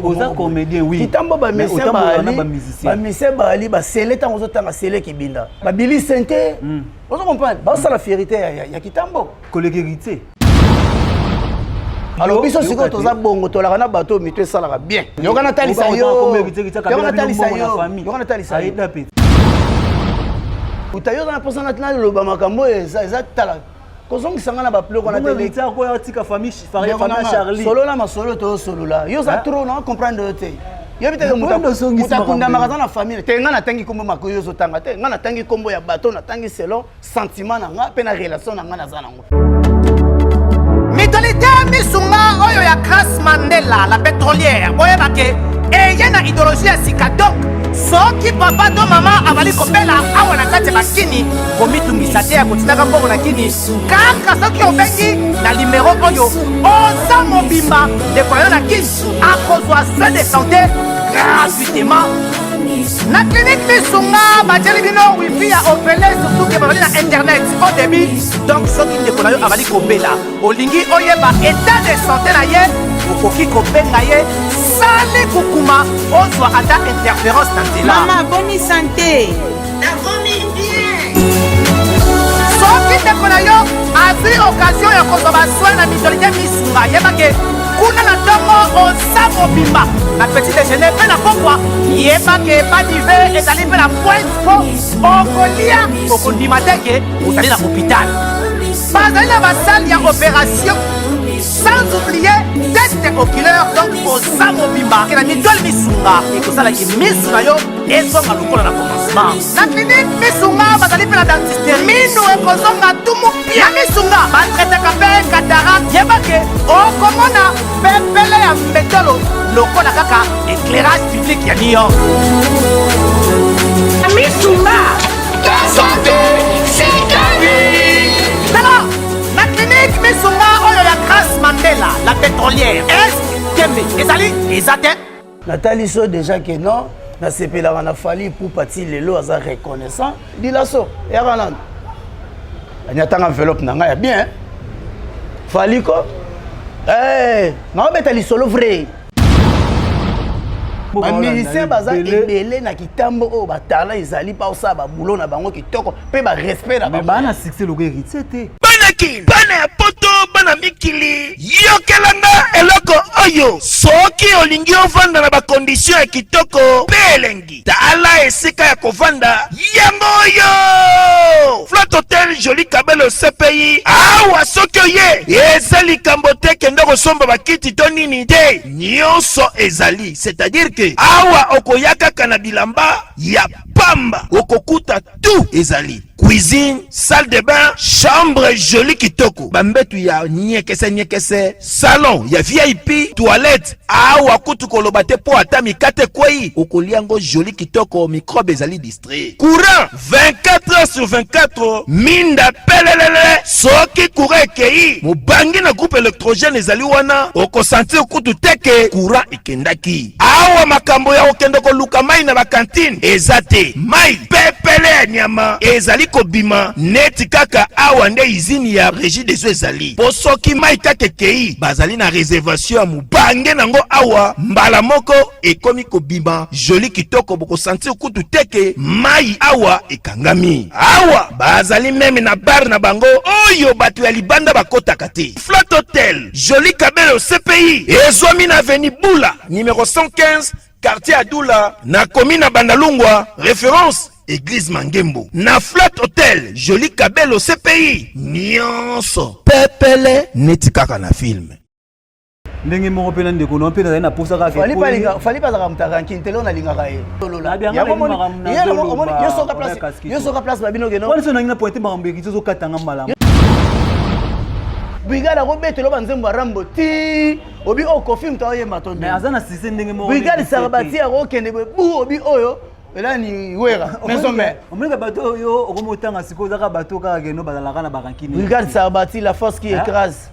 Oza comédien, oui. Kitambo ba Mais musicien otambolaka na baali, ba musicien. ba musicien baali, basele ntango ozotanga sele kibinda. Babili sente. Ozo comprendre? Bazosala fierté ya Kitambo. Koleka héritier. Alors biso Yo, sikoyo yoka te. toza bongo, tolaka na bato oyo mito esalaka bien. Yoka natalisa Oka yo. otanga kombo héritier, héritier Yoka akabela bino natalisa mbongo na yo. famille. Yoka natalisa yo. Ayeda pe. Uta yo oza na mposa naloba makambo oyo eza tala. Kozongisa nga na babiloko wana Bongo te. héritier akoya atika famille, Ndeko famille na nga, Charlie. solola masolo tozosolola. Yo oza Hein? trop na comprendre yo te. Yebi te ke Mais bondo ozongisi moto akundamaka makambo aza na famille te. Nga natangi kombo mako yo ozotanga te. Nga natangi kombo ya bato, natangi selon sentiment na nga mpe na relation na nga naza nango. Mutualité Misunga oyo ya Grace Mandela la pétrolière, boyeba ke eye na idéologie ya sika. Donc soki papa to mama azali kobela awa na kati ya bakini, komitungisa te ya kotindaka mbongo na kini. Kaka soki obengi na nimero oyo, oza mobimba, ndeko na yo na kini akozwa soin de santé gratuitement. Na clinique Misunga batieli bino wifi ya ofele, surtout ke bazali na internet au débit. Donc soki ndeko na yo azali kobela, olingi oyeba état de santé na ye, okoki kobenga ye sali kukuma, ozwa ata interférence na nzela. Mama, boni santé? Nakomi bien. Soki ndeko na yo azwi occasion ya kozwa basoin na mutualité Misunga, yeba ke kuna na ntongo oza mobimba na petit déjeuner mpe na pokwa, yeba ke badive ezali mpe na pointe, mpo okolia okondima te ke ozali na hôpital. Bazali na basale ya opération, sans oublier test oculaire. Donc oza mobimba ke na mutuelle Misunga ekosalaki misu na yo ezonga lokola na commencement. Na clinique Misunga bazali mpe na dentiste, minu ekozonga tumu pia. Na Misunga batraitaka mpe cataracte. Yeba ke okomona pepele ya mbetolo lokola kaka éclairage public ya New York. Misunga. Santé, c'est la vie. Tala na clinique Misunga oyo ya Grace Mandela la pétrolière, est tembe ezali eza te. Natali so déjà ke non, nasepelaka na Fally Ipupa ti lelo, aza reconnaissant. Dilaso eyaka nanu anyatanga enveloppe na ngai ya bien. Fally ko naobeta lisolo vrai. Bamusicien baza ebele na Kitambo oyo batala ezali mpa osala babulo na bango kitoko mpe barespect na Mais bango. baa na succès lokola héritier te. Bana Kin, bana ya Poto, bana mikili, yokelanga eloko oyo. Soki olingi ovanda na bacondition ya kitoko mpe elengi, tala esika ya kovanda yango oyo: Flat Hotel Joli Kabelo CPI. Awa soki oye, eza likambo te kende kosomba bakiti to nini te, nyonso ezali. C'est-à-dire ke awa okoya kaka na bilamba ya pamba, okokuta tout ezali: cuisine, salle de bain, chambre joli kitoko, bambetu ya nyekese nyekese, salon ya VIP, toilette. Awa kutu koloba te, mpo ata mikate ekwei, okolia yango joli kitoko, microbe ezali distrait. Courant 24 heures sur 24, minda pelelele. Soki courant ekei, mobangi na groupe électrogène ezali wana, okosentir kutu te ke courant ekendaki. Awa makambo ya kokende koluka mai na bacantine eza te. Mai pepele ya nyama ezali kobima neti kaka awa nde usine ya Régie des eaux ezali, mpo soki mai kaka ekei, bazali na réservation ya mobange nango awa, mbala moko ekomi kobima joli kitoko, bokosentir kutu te ke mai awa ekangami. Awa bazali même na bar na bango oyo bato ya libanda bakotaka te. Flat Hotel Joli Kabelo CPI ezwami na avenue Bula numéro 115, quartier Adula, na commune na Bandalungwa, référence église Mangembo. Na Flat Hotel Joli Kabelo CPI, nyonso pepele neti kaka na film. Ndenge moko mpe na ndeko na mpe nazali na posa kaka. Fally mpe azalaka moto arankine te. Lelo nalingaka ye. Yo soka place babino keno. Wana so nangi na pointe makambo ekiti, ozokatanga malamu. Brigade akobetela banzembo ya Rambo ti obi oyo Kofi moto aoyemba to. Mais aza na succès ndenge moko. Brigade Sarbati akokende boye bu obi oyo elani Wera maison mère. Omonaka bato oyo okomi otanga sikoyo, ozaka bato kaka keno bazalaka na barankine. Brigade Sarbati, la force qui écrase.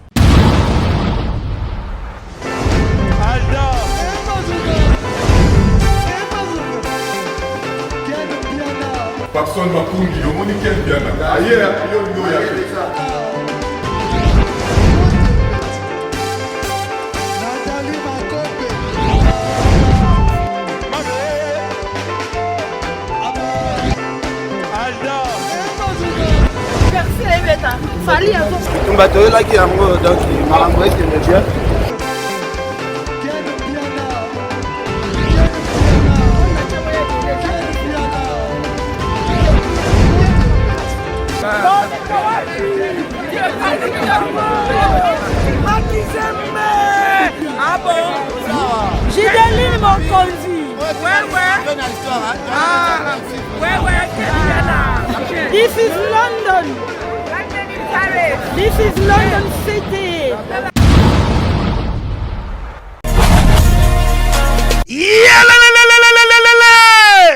Papson Makungi, omoni Ken Piana aye yo yo ya te. Fally azo Bitumba toyelaki yango donc makambo ekende bien. Ah bon Gideline Mokonzi. Ouais, ouais. Ah, ouais, ouais, This is London. This is London City. Yalalalalalalalala!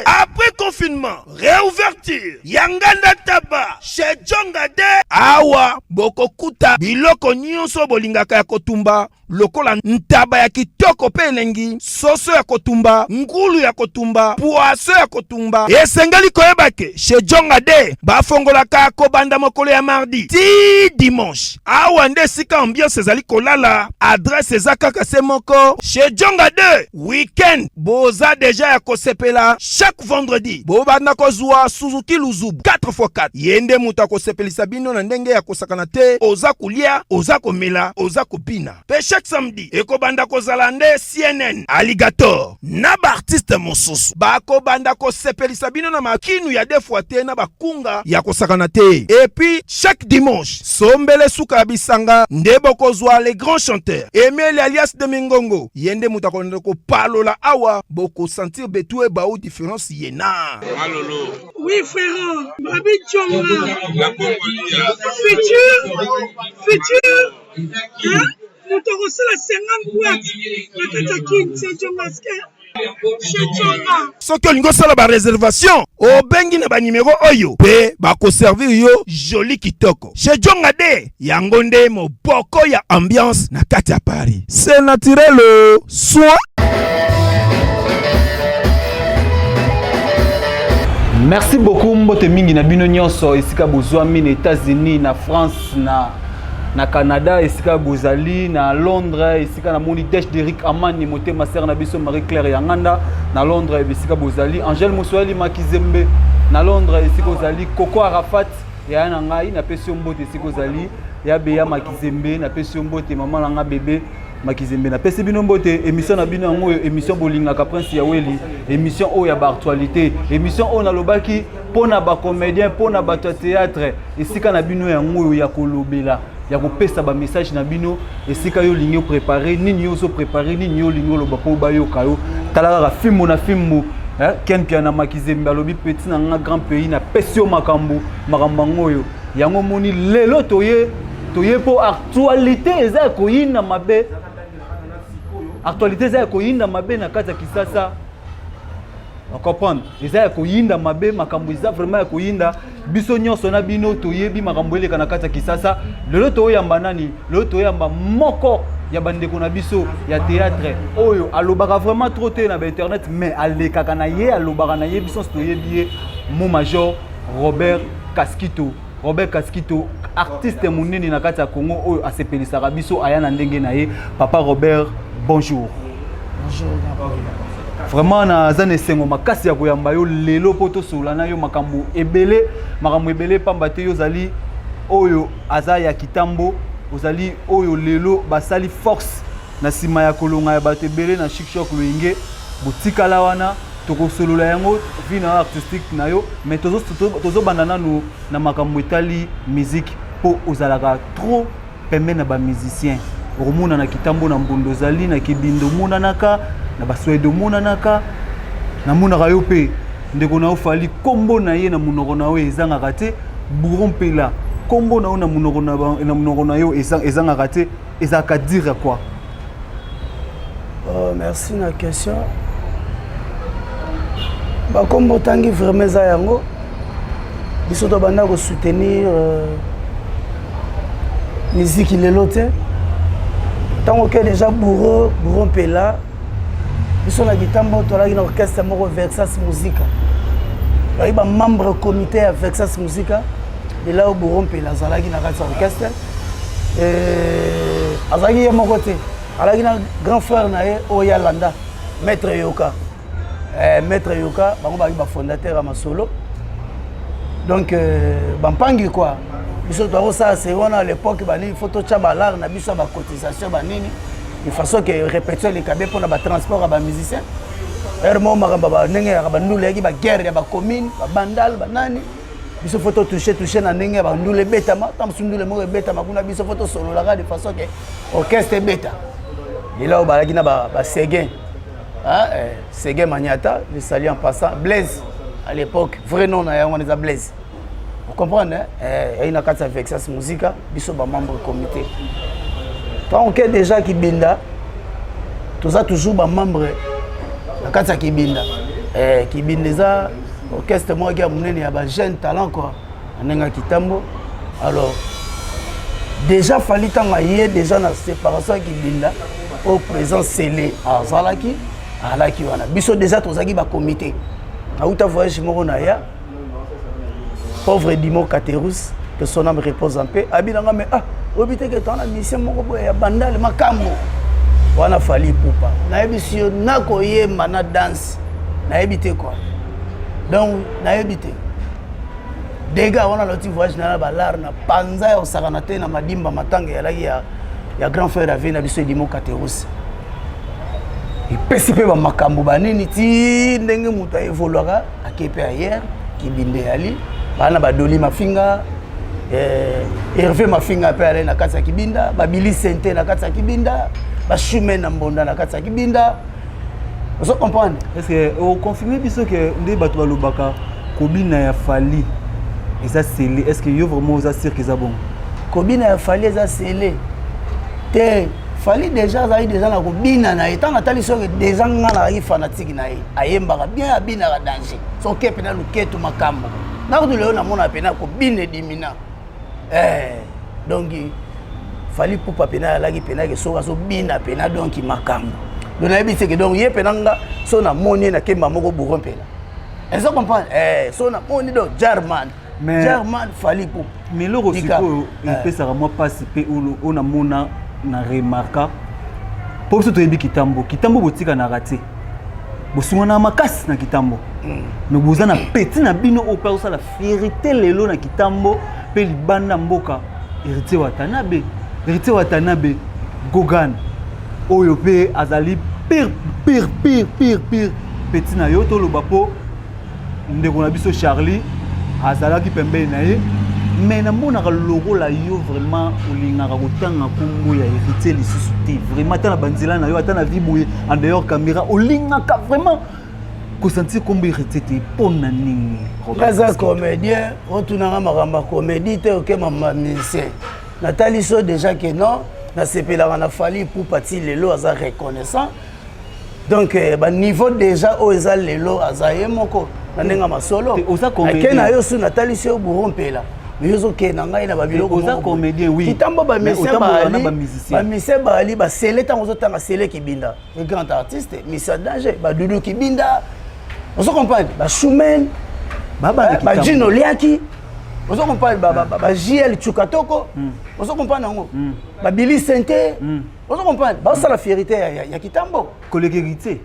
Après confinement, réouverture ya nganda taba chez Djonga de awa bokokuta biloko nyonso bolingaka ya kotumba lokola ntaba ya kitoko mpe elengi, soso ya kotumba, ngulu ya kotumba, poisson ya kotumba. Esengeli koyeba ke chez Djonga de bafongolaka kobanda mokolo ya mardi ti dimanche. Awa nde esika ambiance ezali kolala, adresse eza kaka se moko chez Djonga 2. Weekend boza deja ya kosepela chaque vendredi bobanda kozwa Suzuki Luzubu 4x4. Ye nde moto akosepelisa bino na ndenge ya kosakana te, oza kolia, oza komela, oza kobina. Pe chaque samedi ekobanda kozala nde CNN, Alligator na ba artistes mosusu bakobanda kosepelisa bino na makinu ya deux fois te na bakunga ya kosakana te. Et puis chaque dimanche sombele suka ya bisanga nde bokozwa les grands chanteurs Emile alias de Mingongo, ye nde moto akolanda kopalola awa, bokosentir betu ebau difference ye na Oui frérot, Babi Djonga. Futur, futur, hein? Moto akosala 50 boîte na kati ya Kin, c'est Djonga chez Djonga. Soki olingi osala ba reservation, obengi na ba numero oyo pe bakoservir yo joli kitoko. Chez Djonga de yango nde moboko ya ambiance na kati ya Paris. C'est naturel soin. Merci beaucoup mbote mingi na bino nyonso esika bozwami na États-Unis, na France, na na Canada esika bozali, na Londres esika namoni Desh Derrick Amani motema sœur na biso Marie Claire Yanganda na Londres esika bozali, Angèle Mosoeli Makizembe na Londres esika ozali, Coco Arafat yaya na ngai napesi yo mbote esika ozali, ya Beya Makizembe napesi yo mbote, mama na ngai bebe Makizembe napesi bino mbote. Émission na bino yango oyo, émission bolingaka Prince Yaweli, émission oyo ya ba actualité, émission oyo nalobaki mpo na ba comédien, mpo na bato ya théâtre, esika na bino yango oyo ya kolobela, ya kopesa ba message na bino, esika yo olingi oprépare nini, yo ozoprépare nini, yo olingi oloba mpo bayoka yo. Tala kaka fimbu na fimbu, Ken Mpiana Makizembe alobi petit na nga grand pays, napesi yo makambo, makambo yango oyo yango moni lelo toye toye mpo actualité eza ya koyinda mabe, actualité eza ya koyinda mabe na kati ya Kisasa. Ocomprendre, eza ya koyinda mabe, makambo eza vraiment ya koyinda. Biso nyonso na bino toyebi makambo eleka na kati ya Kisasa. Lelo toyamba nani? Lelo toyamba moko ya bandeko na biso ya théâtre oyo alobaka vraiment trop te na bainternet, mais alekaka na ye, alobaka na ye, biso nyonso toyebi ye, mo major Robert Kaskito. Robert Kaskito, artiste monene na kati ya Congo oyo asepelisaka biso, aya na ndenge na ye. Papa Robert, bonjour. Bonjour. Vraiment naza na esengo makasi ya koyamba yo lelo mpo tosolola na yo makambo ebele, makambo ebele, pamba te yo ozali oyo aza ya kitambo, ozali oyo lelo basali force na nsima ya kolonga ya bato ebele na Chic Choc Loyenge. Botikala wana, tokosolola yango vie na yo artistique na yo, mais tozobanda nanu na makambo etali musique, mpo ozalaka trop pembeni na bamusicien. Okomona na kitambo na mbondo, ozali na kibindo omonanaka na baswede omonanaka, namonaka yo mpe ndeko na yo Fally, nkombo na ye na monoko na yo ezangaka te, Bouro Mpela, nkombo na yo na monoko na monoko na yo ezangaka te, ezalaka dire quoi? Oh, merci na question. Bakombo otangi vraiment eza yango. Biso tobanda kosoutenir miziki lelo te. Ntango oke déjà Bouro, Bouro Mpela, biso na kitambo tolaki na orchestre moko Vexas Musica, bayi bamembre comité ya Vexas Musica. Lela oyo Bouro Mpela azalaki na kati ya orchestre, azalaki ye moko te, alaki na grand frère na ye oyo alanda Maître Yoka. Maître Yoka, bango bazalaki bafondateur ya masolo, donc bampangi quoi. Biso tokosala se wana à l'époque banini, faut totya balare na biso ya bacotisation banini, de façon que répétition eleka bien mpona batransport ya bamusicien. Heure moko makambo ndenge yaka bandula eyaki, baguerre ya bacommune, babandal, banani, biso faut totouche touche na ndenge ya bandula ebetama. Ta mosusu ndula moko ebetama kuna, biso faut tosololaka de façon que orchestre ebeta. Lelo oyo balaki na baseguin, eh, Seguin Maniata, je salue en passant. Blaise à l'époque, vrai nom na yango eza Blaise, vous comprenez, eh? Yayi na kati ya Vexas Musica, biso bamembre comité. Tant que déjà Kibinda, toza toujours bamembre na kati ya Kibinda. Eh, Kibinda eza orchestre moko ya monene ya bajeune talent quoi, na ndenge ya Kitambo. Alors déjà Fally, ntango aye déjà na séparation ya Kibinda, oyo président Sele azalaki, alaki wana, biso déjà tozalaki bacomité. Nauta voyage moko na ya pauvre Dimo Caterus, que son âme repose en paix, abinanga mais ah, oyebi te ke toza na mission moko boye ya Bandale, makambo wana. Fally Ipupa, nayebisi yo, nakoyemba na danse, nayebi te quoi. Donc nayebi te dega wana. Nauti voyage na balare na panza ya kosakana te na Madimba, matanga eyalaki ya grand frère ave na biso Edimo Caterus. Epesi mpe bamakambo banini ti ndenge moto aevoluaka, ake mpe ayer Kibinde yali baa na badoli Mafinga, eh, Hervé Mafinga mpe alai na kati ya Kibinda, babili Sente na kati ya Kibinda, bashume na Mbonda na kati ya Kibinda. Ozo comprendre? Est ce que oconfirme biso ke nde bato balobaka kobina ya Fally eza sele? Est ce que yo vraiment oza sûr ke eza bongo? Kobina ya Fally eza sele te. Fally déjà azalaki déjà na kobina na ye. Ntango natali soki déjà nga nazalaki fanatique na ye, ayembaka bien, abinaka danger. Soki mpena luketu makambo nakutu lelo namona mpena kobina edimina. Eh, donc Fally Ipupa mpena ayalaki mpena ke soki azobina mpena, donc makambo. Donc nayebi te ke donc ye mpena nga so namoni ye nakemba moko bourron mpena, ezo comprendre. Eh, so namoni donc Jarman, Jarman Fally Ipupa. Mais eloko sikoyo epesaka mwa mpasi mpe oyo namona na remarka, mpo biso toyebi Kitambo, Kitambo botikanaka te, bosungana makasi na Kitambo. Mais boza na petit na bino oyo mpe azosala fierté lelo na Kitambo mpe libanda mboka, Héritier Watanabe. Héritier Watanabe Gogan oyo mpe azali pire pire pire pire pire petit na yo. Toloba mpo ndeko na biso Charlie azalaki pembeni na ye, mais namonaka lokola yo vraiment olingaka kotanga nkombo ya Héritier lisusu te. Vraiment, ata na banzela na yo, ata na vie boye en dehors caméra, olingaka vraiment kosentir nkombo Héritier te. Mpo na nini? Aza comédien, otunanga makambo ya comédie te. Okema musicien, natali so déjà ke non, nasepelaka na Fally Ipupa ti lelo aza reconnaissant. Donc eh, baniveau déjà oyo eza lelo, aza ye moko na ndenge ya masolo. Ake na yo su natalisi yo bouro mpela, mais yo ozokende na ngai na babiloko. Oza comédien, oui. Kitambo bamusicien bamusicien baali basele. Ntango ozotanga Sele Kibinda, le grand artiste misia danger, badudu Kibinda, ozo comprendre, bashumen, bajino Oliaki, ozo comprendre, bajl Chukatoko, ozo comprendre yango, babili Sente, ozo comprendre, bazosala fierté ya Kitambo. Koleka Héritier?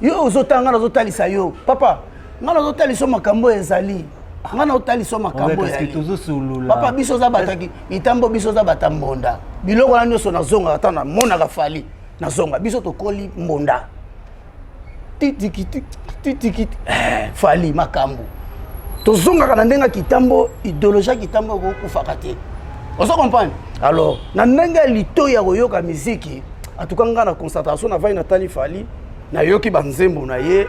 Yo ozotanga, nazotalisa yo papa, ngai nazotalisa yo makambo oyo ezali, ngai nazotalisa yo makambo ezali. Papa, biso oza bataki Kitambo, biso oza bata Mbonda. Biloko wana nyonso nazongaka ntango namonaka Fally, nazonga. Biso tokoli Mbonda, titikiti titikiti, eh, Fally makambo. Tozongaka na ndenge ya Kitambo, idéologie ya Kitambo ekokufaka te, ozo comprendre. Alors na ndenge ya litoi ya koyoka miziki, en tout cas ngai na concentration navai, natali Fally, nayoki banzembo na ye,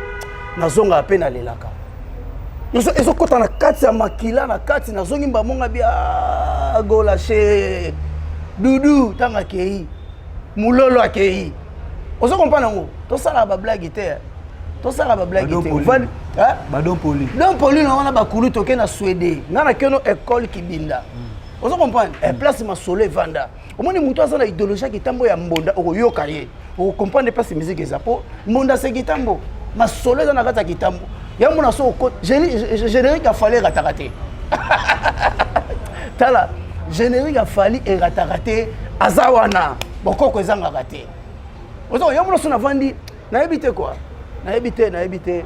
nazongaka mpe nalelaka, ezokɔta na kati ya makila na kati. Nazongi mbamonga bia golashe dudu ntango akei mololo akei, ozo comprendre yango. Tosalaka bablague te, tosalaka bablague te. Badon poli. Don poli na wana bakulu toke na Swede, ngai nakeno école Kibinda, ozo comprendre, place masolo evanda. Omoni moto aza na idéologie ya Kitambo ya Mbonda, okoyoka ye, okocomprendre place musique eza, mpo Mbonda se Kitambo, masolo eza na kati ya Kitambo. Yango mona so générique ya Fally erataka te. Tala, générique ya Fally erataka te, aza wana, bokoko ezangaka te. Ozo yango mona so navandi, nayebi te quoi, nayebi te, nayebi te.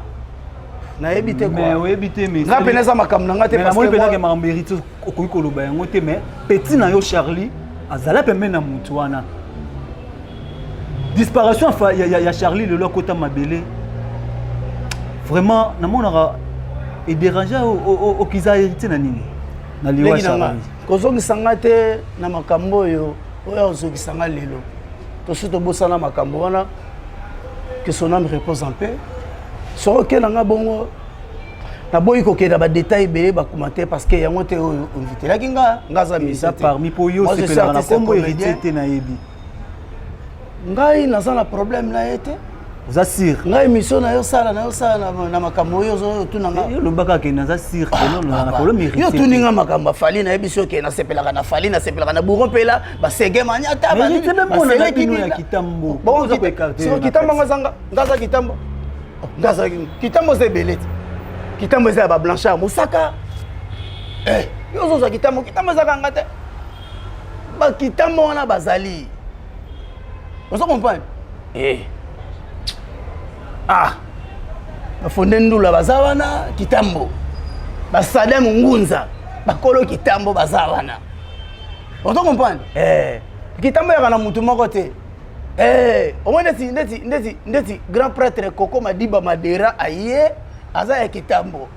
Nayebi te quoi. Mais oyebi te mais. Nga pena eza makambo na nga te parce que. Namoni pena ke makambo héritier okoki koloba yango te mais petit na yo Charlie azala pembeni na mutu wana. Disparition ya, ya, ya Charlie lelo akota mabele. Vraiment namonaka edérange okiza héritier na nini? Na liwa Charlie. Kozongisa nga te na makambo oyo oyo ozongisa nga lelo. Tosi tobosana makambo wana. Que son âme repose en paix. Soki okenda nga bongo naboyi kokenda badetail ebele bacommentaire parce que yango te oyo invitelaki nga nga aza eza parmi mpo yo osepelaka na nkombo héritier te nayebi ngai naza na problème na ye te oza sire ngai émission na yo sala na yo sala na makambo oyo ozotuna nga yo olobaka ke naza sire na problème héritier yo otuni nga makambo ya fali nayebi soki oke nasepelaka na fali nasepelaka na bouro mpela basege manyata kitambo kitambo ngo azanga nga aza kitambo nga aza kitambo eza ebele te kitambo eza ya bablanchard mosaka eh, yo ozozwa kitambo kitambo ezaka nga te bakitambo wana bazali ozo comprendre eh. ah bafonde ndula baza wana kitambo basadam ngunza bakolo kitambo baza wana ozo comprendre eh. Kitambo yaka na mutu moko te. Eh, omoni ndeti ndeti ndeti ndeti grand prêtre Koko Madiba Madera aye aza ya kitambo.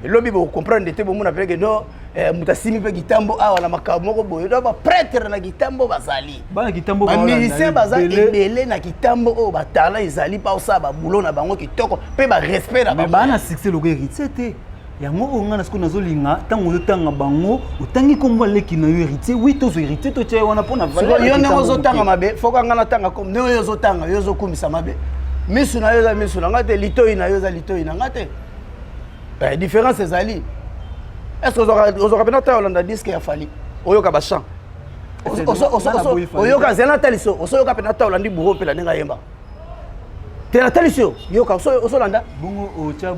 Elobi bo comprendre te bomona pe que non eh, moto asimi mpe kitambo awa na makambo moko boye donc baprêtre na kitambo bazali bana kitambo bamusicien baza ebele na kitambo oyo batalent ezali mpa osala babulo na bango kitoko mpe barespect na bango baa na succès lokola héritier te yango oyo ngai na sikoyo nazolinga ntango ozotanga bango otangi nkombo aleki na yo héritier wi tozwa héritier totya ye wana mpo na yo ndenge ozotanga mabe foka ngai natanga kombo ndenge oyo ozotanga yo ozokumisa mabe misu na yo eza misu na ngai te litoi na yo eza litoi na ngai te eh, différence ezali est ce ozwaka mpena ntango olanda diske ya fali oyoka bachant oyoka zela nataliso osoyoka mpena ntango olandi bouro mpela ndenge ayemba te natalisi yo yoka osolanda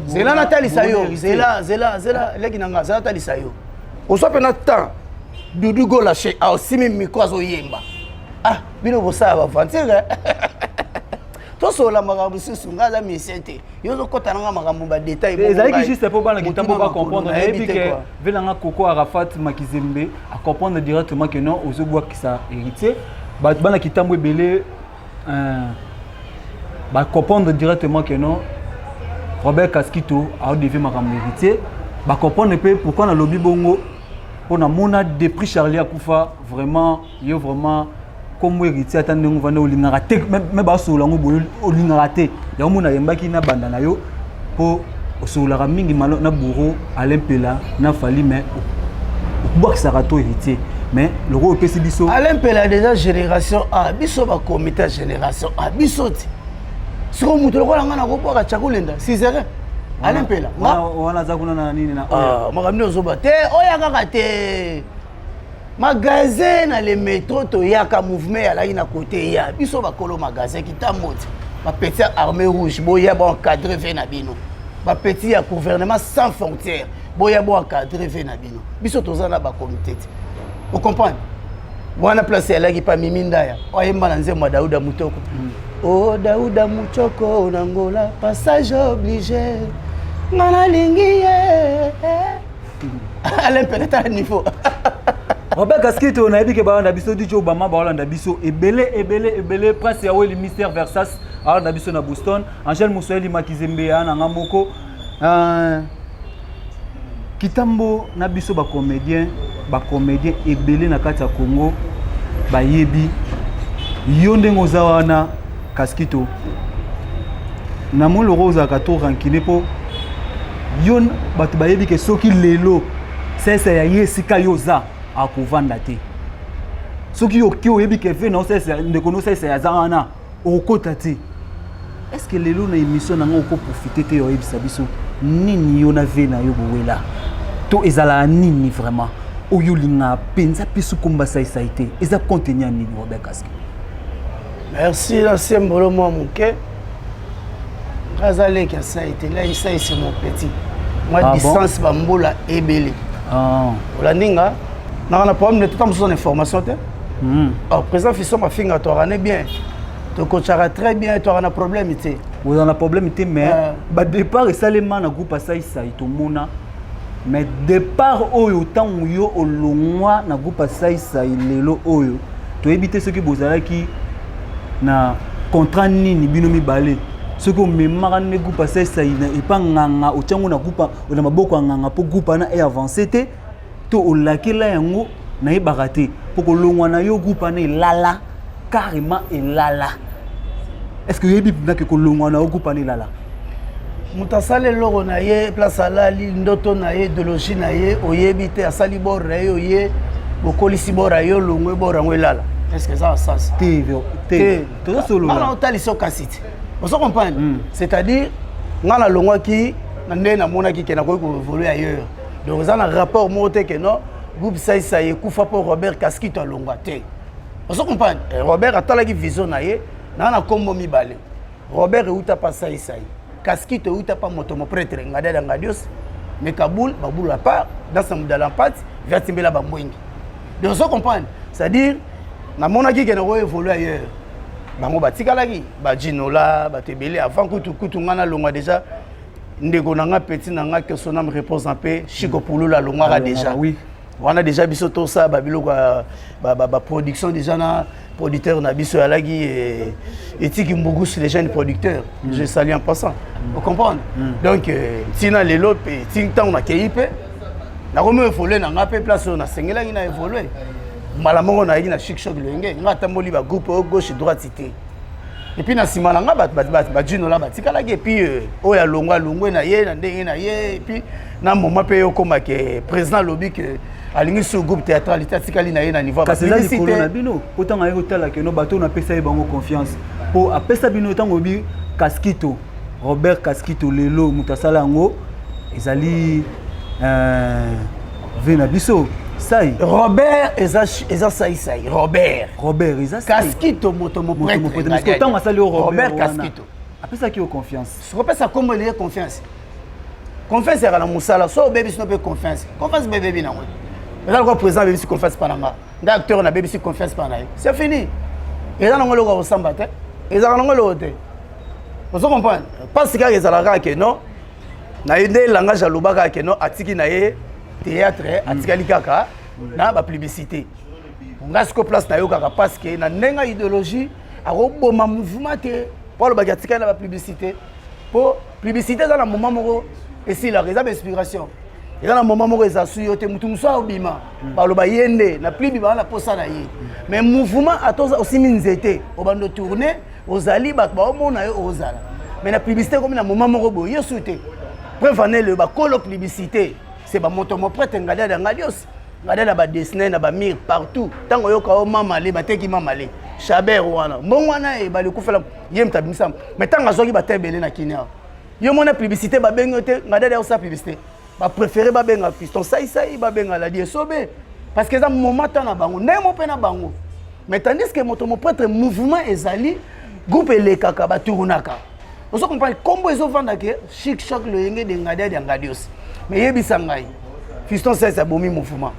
zela natalisa yo zela zela zela leki na nga zela natalisa yo ozwa mpena temps dudu golache aosimi micro azoyemba ah bino bosala baventure tosolola makambo mosusu ngai aza musicien te yo ozokɔta nanga makambo badetail ezalaki juste mpo bana kitambo bacomprendre nayebi ke velanga koko arafat makizembe acomprendre directement ke non ozobwakisa héritier bato bana kitambo ebele Euh, ba comprendre directement que non Robert Kaskito a devait makambo héritier ba comprendre mpe pourquoi nalobi bongo mpo namona depuis Charlie akufa vraiment yo vraiment kombo héritier ata ndenge ovanda olingaka te me basolola yango boye olingaka te yango mona ayembaki na banda na yo mpo osololaka mingi malo na bourreau Alain Mpela na Fally mais okobwakisaka to héritier mais lokola opesi biso Alain Mpela déjà génération A biso bakomite ya génération A biso ti sikoyo moto lokola ngai nakobwaka chakulenda sizere Alain Mpela wana aza kuna na nini na ah, makambo nini ozoba te oya kaka te magasin na le metro toyaka mouvement eyalaki na kote ya biso bakolo magasin kitambo ti bapetit ya armée rouge boya boencadre ve na bino bapetit ya gouvernement sans frontière boya boencadre ve na bino biso toza na bakomite ti ocomprendre wana place eyalaki pa mimi ndaya ayemba na nzembo ya dauda mutoko mm. o oh, dauda mutoko na ngola passage oblige nga nalingi ye Alain Mpela tala niveau. Robert Kaskito nayebi ke balanda biso DJ Obama balanda biso ebele ebele ebele Prince Yaweli Mister Versas alanda biso na Boston Angèle Moussoeli Makizembe ya na nga moko euh, Kitambo na biso ba comédien ba comédien ebele na kati ya Congo bayebi yo ndenge oza wana Kaskito namoni loko ozalaka to rancune mpo yo bato bayebi ke soki lelo sese ya ye esika yo oza akovanda te soki oki oyebi ke ve na osese ndeko na osese aza wana okokota te est ce que lelo na émission na ngai okoprofite te oyebisa biso nini yo na ve na yo bowela to ezalaka nini vraiment oyo olingaka mpenza mpe sukomba saisai te eza contenu ya nini robert kaske Merci na sembolo mwa moke. Nga aza leki ya sai te, là sai c'est mon petit. Mwa ah distance bon? ba mbula ebele. Ah. Olandi nga? Naka na problème de tout mosusu na information te. Mm. Oh, président Fiston mafinga to rane bien. Tokotchaka très bien, toaka na problème te. Oza na problème te, mais badépart esalema na groupe Asaisai, tomona. Mais départ oyo, ntango yo olongwa na groupe Asaisai, lelo oyo toyebi te soki bozalaki na contrat nini bino mibale, soki omemaka nde groupe Asaisai na epa nganga, otiango na groupe na maboko ya nganga mpo groupe wana e avance te, to olakela yango, nayebaka te. Mpo kolongwa na yo, groupe wana elala, carrément elala. Est ce que oyebi mpendake kolongwa na yo, groupe wana elala? Moto asali eloko na ye, place alali ndoto na ye, idéologie na ye, oyebi te. Asali bord na ye, oye bokolisi bord ya ye, olongwe, bord yango elala. Est ce que eza na sens? Te, te, tozosolola. Otalisi okasi te, ozo comprendre? C'est à dire nga nalongwaki na ndenge namonaki ke nakoki koévoluer ailleurs. Donc eza na rapport moko te ke non, groupe Saisai ekufa mpo Robert Kaskito alongwa te. Ozo comprendre? Robert atalaki vision na ye naa na nkombo mibale. Robert euta pa Saisai, Kaskito euta pa moto moprêtre Ngadada Ngadios Mekabul babulu à part dansa mudala mpati viatimbela bambwengi. Donc ozo comprendre? C'est à dire namonaki ke nako évoluer ailleurs, bango batikalaki bajinola bato ebele avant kutu kutu ngai nalongwa déjà. Ndeko na nga, petit na nga, que son âme repose en paix, Chiko Pulula alongwaka déjà. Wana déjà biso tosala babiloko ya baproduction déjà na producteur na biso alaki etiki Mbugusu, déjà une producteur, je salue en passant, ocomprendre? Donc ntina lelo mpe ti ntango nakei mpe nakomi évolue na nga mpe place oyo nasengelaki na évolue. Mbala moko nayaki na Chic Choc Loyenge. Nga atamboli bagroupe oyo gauche droite te. Et puis na nsima na nga bajinola batikalaki. Et puis oyo alongwe, alongwe na ye na ndenge na ye. Et puis na moment mpe okóma ke président alobi ke alingi sur groupe théâtralité, atikali na ye na niveau. Kasi eza likolo na bino po ntango aye kotala keno bato oyo napesa ye bango confiance, mpo apesa bino ntango obi Kaskito, Robert Kaskito, lelo moto asala yango ezali ve na biso Sai. Robert eza Saisai Robert. Robert eza Kaskito moto moprêtre. Ntango asali yo Robert Kaskito, apesaki yo confiance. Sokopesa kombo eleye confiance, confiance ezalaka na mosala. So obebisi no mpe confiance, confiance mpe ebebi nango. Eza lokola président abebisi confiance mpa na nga, nde acteur nabebisi confiance mpa na ye, c'est fini. Eza nango eloko ya kosamba te, ezalaka nango eloko te. Ozo comprendre? Mpasi kaka ezalaka kaka ke non, na ye nde langage alobaka ke non, atiki na ye théâtre, atikali kaka na bapublicité. Nga siko place nayokaka parce que na ndenge ya idéologie akoboma mouvement te, mpo alobaki atikali na bapublicité, mpo publicité eza na moment moko esilaka, eza bainspiration, eza na moment moko eza su yo te. Motu mosusu aobima, baloba ye nde na plibi baa na posa na ye. Mais mouvement, ata osimi nzete, obanda otourne, ozali bato baomona yo, ozala. Mais na publicité ekomi na moment moko boye yo su te. Preuve anele, bakolo publicité c'est bamoto moprêtre Ngadiada Ngadios Ngadiada, badessine na bamire partout. Ntango oyoka o mamale bateki mamale Chabert wana, mbongo wana ebali ekufela ye moto abimisa. Mais ntango azwaki bato ebele na kini awa, yo mona publicité babengi yo te. Ngadiada osala publicité, bapréféré babenga Fiston Saisai, babenga Ladi Esobe, parce que eza moment temps na bango, ndenge mo mpe na bango. Mais tandis que moto moprêtre, mouvement ezali, groupe elekaka, batournaka. Ozo comprendre? Kombo ezovanda ke Chic Choc Loyenge de Ngadiadi ya Ngadios. Mais yebisa ngai, Fiston Saisai abomi mouvement,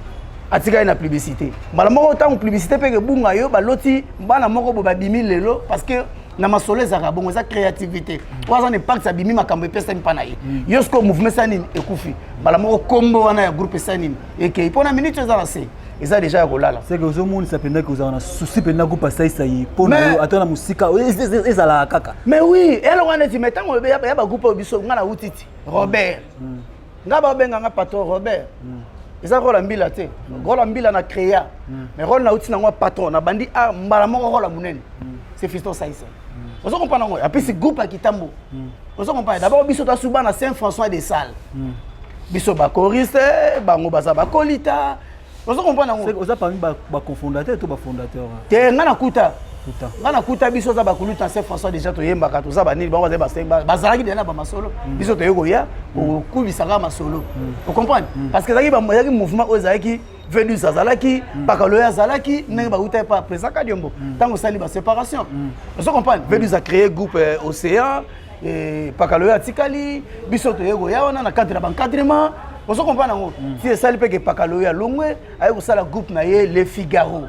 atikali na publicité. Mbala moko ntango publicité mpe kebunga yo, baloti bana moko boye babimi lelo, parce que na masolo ezalaka bongo, eza créativité. Oyo aza na impact, abimi, makambo epesami mpa na ye. Yo sikoyo mouvement esa nini? Ekufi mbala moko. Kombo wana ya groupe esa nini? Ekei mpo na minute eza na se, eza déjà ya kolala. C'est que ozomonisa mpenza ke ozala na souci mpenza groupe Asaisai mpo na yo, ata na mosika ezalaka kaka. Mais oui, eloko wana neti. Mais ntango ya bagroupe oyo biso, nga na wuti ti Robert, nga babenganga patron Robert, eza role ya mbila te, role ya mbila na créa. Mais role nauti nango patron, nabandi a mbala moko role ya monene, c'est Fiston Saisai. Ozo comprendre yango? Apesi groupe ya kitambo, ozo comprendre? D'abord biso toasuba na Saint François de Sales, biso bakoriste, bango baza bakolita. Ozo comprendre yango? Oza parmi bacofondateur to bafondateur? Te, nga nakuta, nga nakuta. Biso oza bakuluta na Saint François déjà, toyembaka, toza banini. Bango bazalaki deja na bamasolo, biso toye koya kokubisaka masolo. Ocomprendre? Parce que ezalaki mouvement oyo ezalaki V12, azalaki Pakaloyo, azalaki ndenge bauta epa président Kadiombo. Ntango osali baséparation, ozo comprendre? V12 a créé groupe Océan, Pakaloyo atikali, biso toye koya wana na cadre ya baencadrement. Ozo comprendre yango? Ti esali mpe ke Pakaloyo alongwe, aye kosala groupe na ye Le Figaro.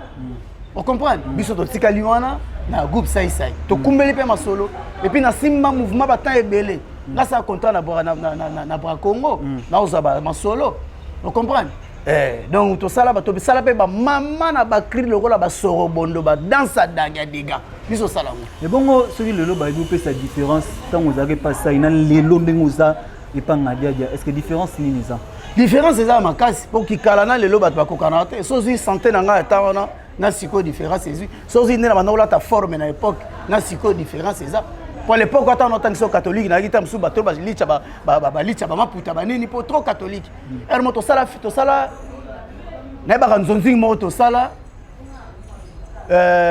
Ocomprendre? Biso totikali wana na groupe Saisai, tokumbeli mpe masolo et puis nasimba mouvement batemps ebele. Nga sala contrat na Bracongo, naozwa masolo, ocomprendre? Eh, donc tosala bato, tosala mpe bamama na bacri lokola basorobondo, badanse adange ya dega, biso osala yango. Ebongo soki lelo bayebi opesa différence, ntango ozalaki epa Sai na lelo ndenge oza epa Ngadiadia, est ce que différence nini eza? Différence eza makasi, mpo kikala na lelo bato bakokana te. So ozwi santé na ngai ata wana na sikoyo, différence ezwi. So ozwi nde na banda kolata forme na époque na sikoyo, différence eza. Po à l'époque, ata wana otangisi catholique, nayaki ta mosusu bato balitya, balitya bamaputa banini, mpo trop catholique. Ere mo tosala, tosala, nayebaka nzonzingi moko tosala,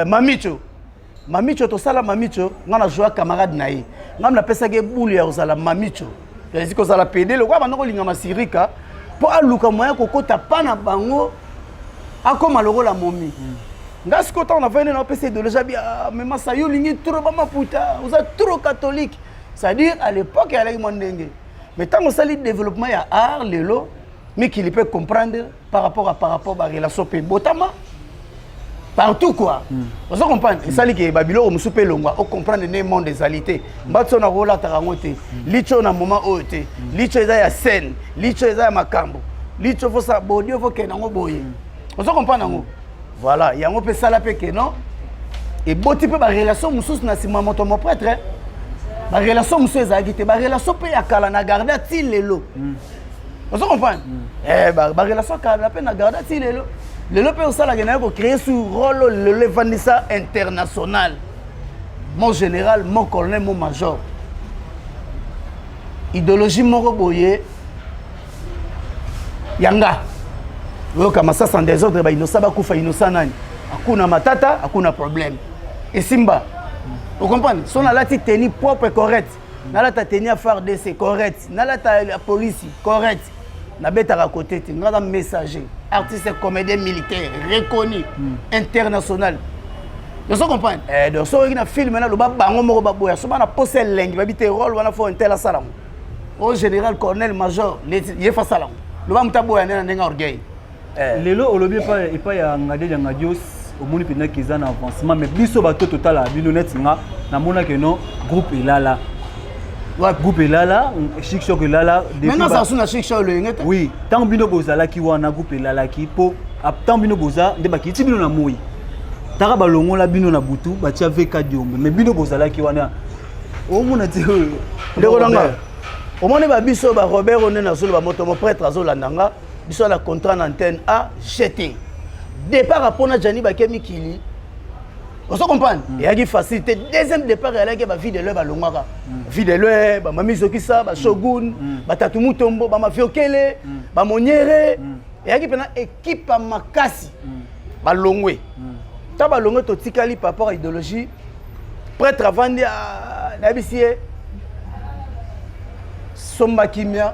Mamicho. Mamicho, tosala Mamicho, nga na joa camarade na ye, nga napesaki ebulu ya kozala Mamicho, ezi kozala pede lokola banda kolinga masirika, mpo aluka moyen kokota pa na bango, akóma lokola momi. Nga sikoyo, ntango navandi na opesa idéologie abi: "Ah, mais masa, yo olingi trop bamaputa, oza trop catholique." C'est-à-dire, à l'époque eyalaki mwa ndenge, mais ntango osali développement ya art lelo, mikili mpe comprendre par rapport barelation mpe botama partout quoi. Oza comprendre? Esali ke babiloko mosusu mpe elongwa, ocomprendre nde monde ezali te. Mbati oyo nakolataka yango te, licho oyo na moment oyo te, licho eza ya scène, licho eza ya makambo, licho fosa bodi ofokende yango boye. Oza comprendre yango? Voilà, yango mpe esala mpe ke non, eboti mpe barelation mosusu na nsima. Moto moprêtre, barelation mosusu ezalaki te, barelation mpe ya kala na garda ti lelo. Ozo comprendre? Barelation kala mpe na garda ti lelo. Lelo mpe osalaka na ye kocréer sur rôle lelo evandisa international, mon général, mon colonel, mon major, idéologie moko boye yanga oyoka masasa en désordre, bainosa bakufa, inosa nani akuna matata, akuna problème esimba. Ocomprendre? So nalati tenue propre, correct, nalata tenue ya FARDC correct, nalata ya polisi correct, nabetaka kote te. Nga aza messager, artiste comédien militaire reconnu international. Ozo comprendre? Eh, donc soki na film naloba, bango moko baboya. So bana posa elengi, babi te rôle wana fo intel asala ngo, o général, colonel, major, neti ye fa asala ngo, loba moto aboya nde na ndenge orgueil. Lelo olobi epai ya Ngadiadia Ngadios, omoni mpenzaki eza na avancement, mais biso bato totalaka bino neti nga, namonaki no groupe elala, groupe elala, Chic Choc elala. Maintenant ça na Chic Choc loyenge te. Oui, ntango bino bozalaki wana, groupe elalaki, mpo ntango bino boza nde bakiti bino na moi, taka balongola bino na butu, batia VK Diombe, mais bino bozalaki wana, omona te? Ndeko na nga, omoni babiso barobert oyo nde nazoloba, moto moprêtre azolanda nga, biso na contrat na antenne a gt départ mpona Jani bake mikili. Ozo comprendre? Eyaki facile te. Deuxième départ eyalaki bavie de loin, balongwaka vie de loin, bamami zokisa, bashogun, batatu mutombo, bamafiokele, bamoniere. Eyaki mpena équipe ya makasi. Balongwe, ta balongwe, totikali par rapport à idéologie. Prêtre avandi, nayebisi ye: "Somba kimia,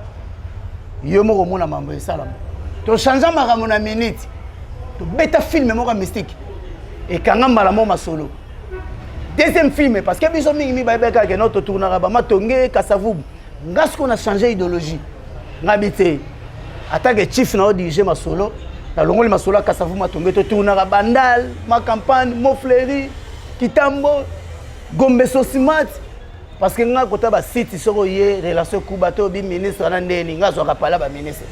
yo moko omona mambo esalama." Tochange makambo na minute, tobeta film moko ya mystique, ekanga mbala moko masolo. Deuxième film, parce que biso mingi bayebeka ke no totournaka bamatonge Kasavubu. Nga sikoyo na change idéologie, nga bi te atake chief na odirige masolo, nalongoli masolo ya Kasavubu, matonge, totournaka Bandal, Macampagne, Mofleri, Kitambo, Gombe, Sosimat, parce que nga kota basite, soki oye relation kuba to obi ministre wana ndeni, nga azwaka pale ya baministre,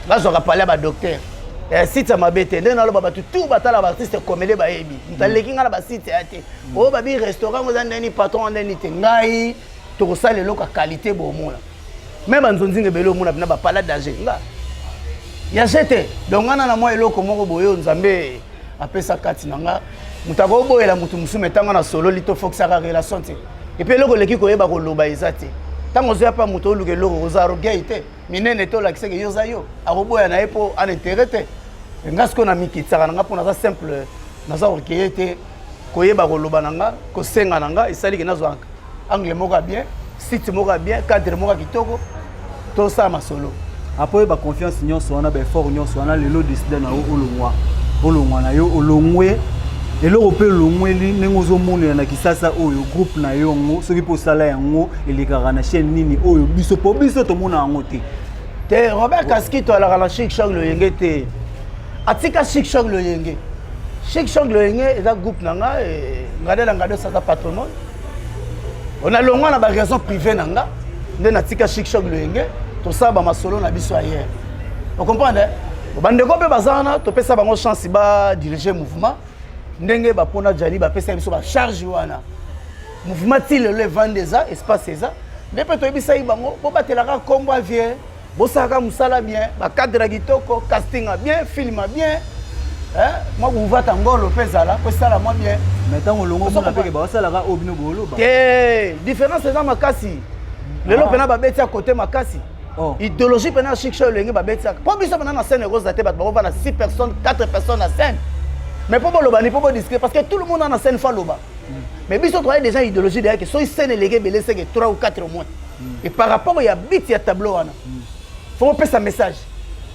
nga azwaka pale ya badocteur. Site ya mabe te, ndenge naloba, bato tout batala baartiste comédie bayebi moto aleki nga na basite ya te. Oyo babi restaurant eza ndeni, patron ndeni te, ngai tokosala eloko ya qualité. Bomona me banzonzinga ebele, omona mpena bapala danger, nga ya je te. Donc nga na mwa eloko moko boye oyo Nzambe apesa kati na nga, moto akoboyela motu mosusu, me ntango nasololi, tofokisaka relation te. Et puis eloko eleki koyeba koloba eza te. Ntango ozoya mpa moto, oluka eloko, oza orgueil te, minene te, olakisaki yo oza yo, akoboya na ye mpo ana intérêt te. Nga sikoyo na mikitisaka na nga, mpo naza simple, naza orgueil te. Koyeba koloba na nga, kosenga na nga, esaliki nazwa angle moko ya bien, site moko ya bien, cadre moko ya kitoko, tosala masolo. Après baconfiance nyonso wana, baeffort nyonso wana, lelo décide na yo olongwa, olongwa na yo, olongwe. Eloko mpe elongweli ndenge ozomonela na kisasa oyo, groupe na yo yango, soki mpo osala yango, elekaka na chaîne nini oyo biso, mpo biso tomona yango te? Te, Robert Kaskito alaka na Chic Choc Loyenge te, atika Chic Choc Loyenge. Chic Chong Loyenge eza groupe na nga Ngadela Ngados aza patrimoine. On a longwa na ba raison privée na nga nde natika Chic Chong Loyenge tosala ba masolo na biso ailleurs. On comprend hein? Bandeko mpe baza wana topesa bango chance ba diriger mouvement ndenge bapona jali bapesa biso ba charge wana mouvement ti lelo evandi eza espace eza nde mpe toyebisaki bango bobatelaka nkombo ya vie bosalaka mosala bien bacadre ya kitoko casting ya bien film ya bien mwa kuvata ngolo mpe ezala po esala mwa bien mais ntango olongo omona mpeke baosalaka oyo bino booloba te différence eza makasi lelo mpena babeti ya kote makasi oh. idéologie mpena ya chic elenge babetiaka mpo biso mpena na scène ekozala te bato bakovanda 6 personnes 4 personnes na scène mais mpo boloba ni mpo bodiscute parce que tout le monde na scène fo aloba mais biso toyai déjà idéologie deyake soki scène eleki ebele seke 3 ou 4 au moins Et par rapport ya bit ya tableau wana. Faut opesa message.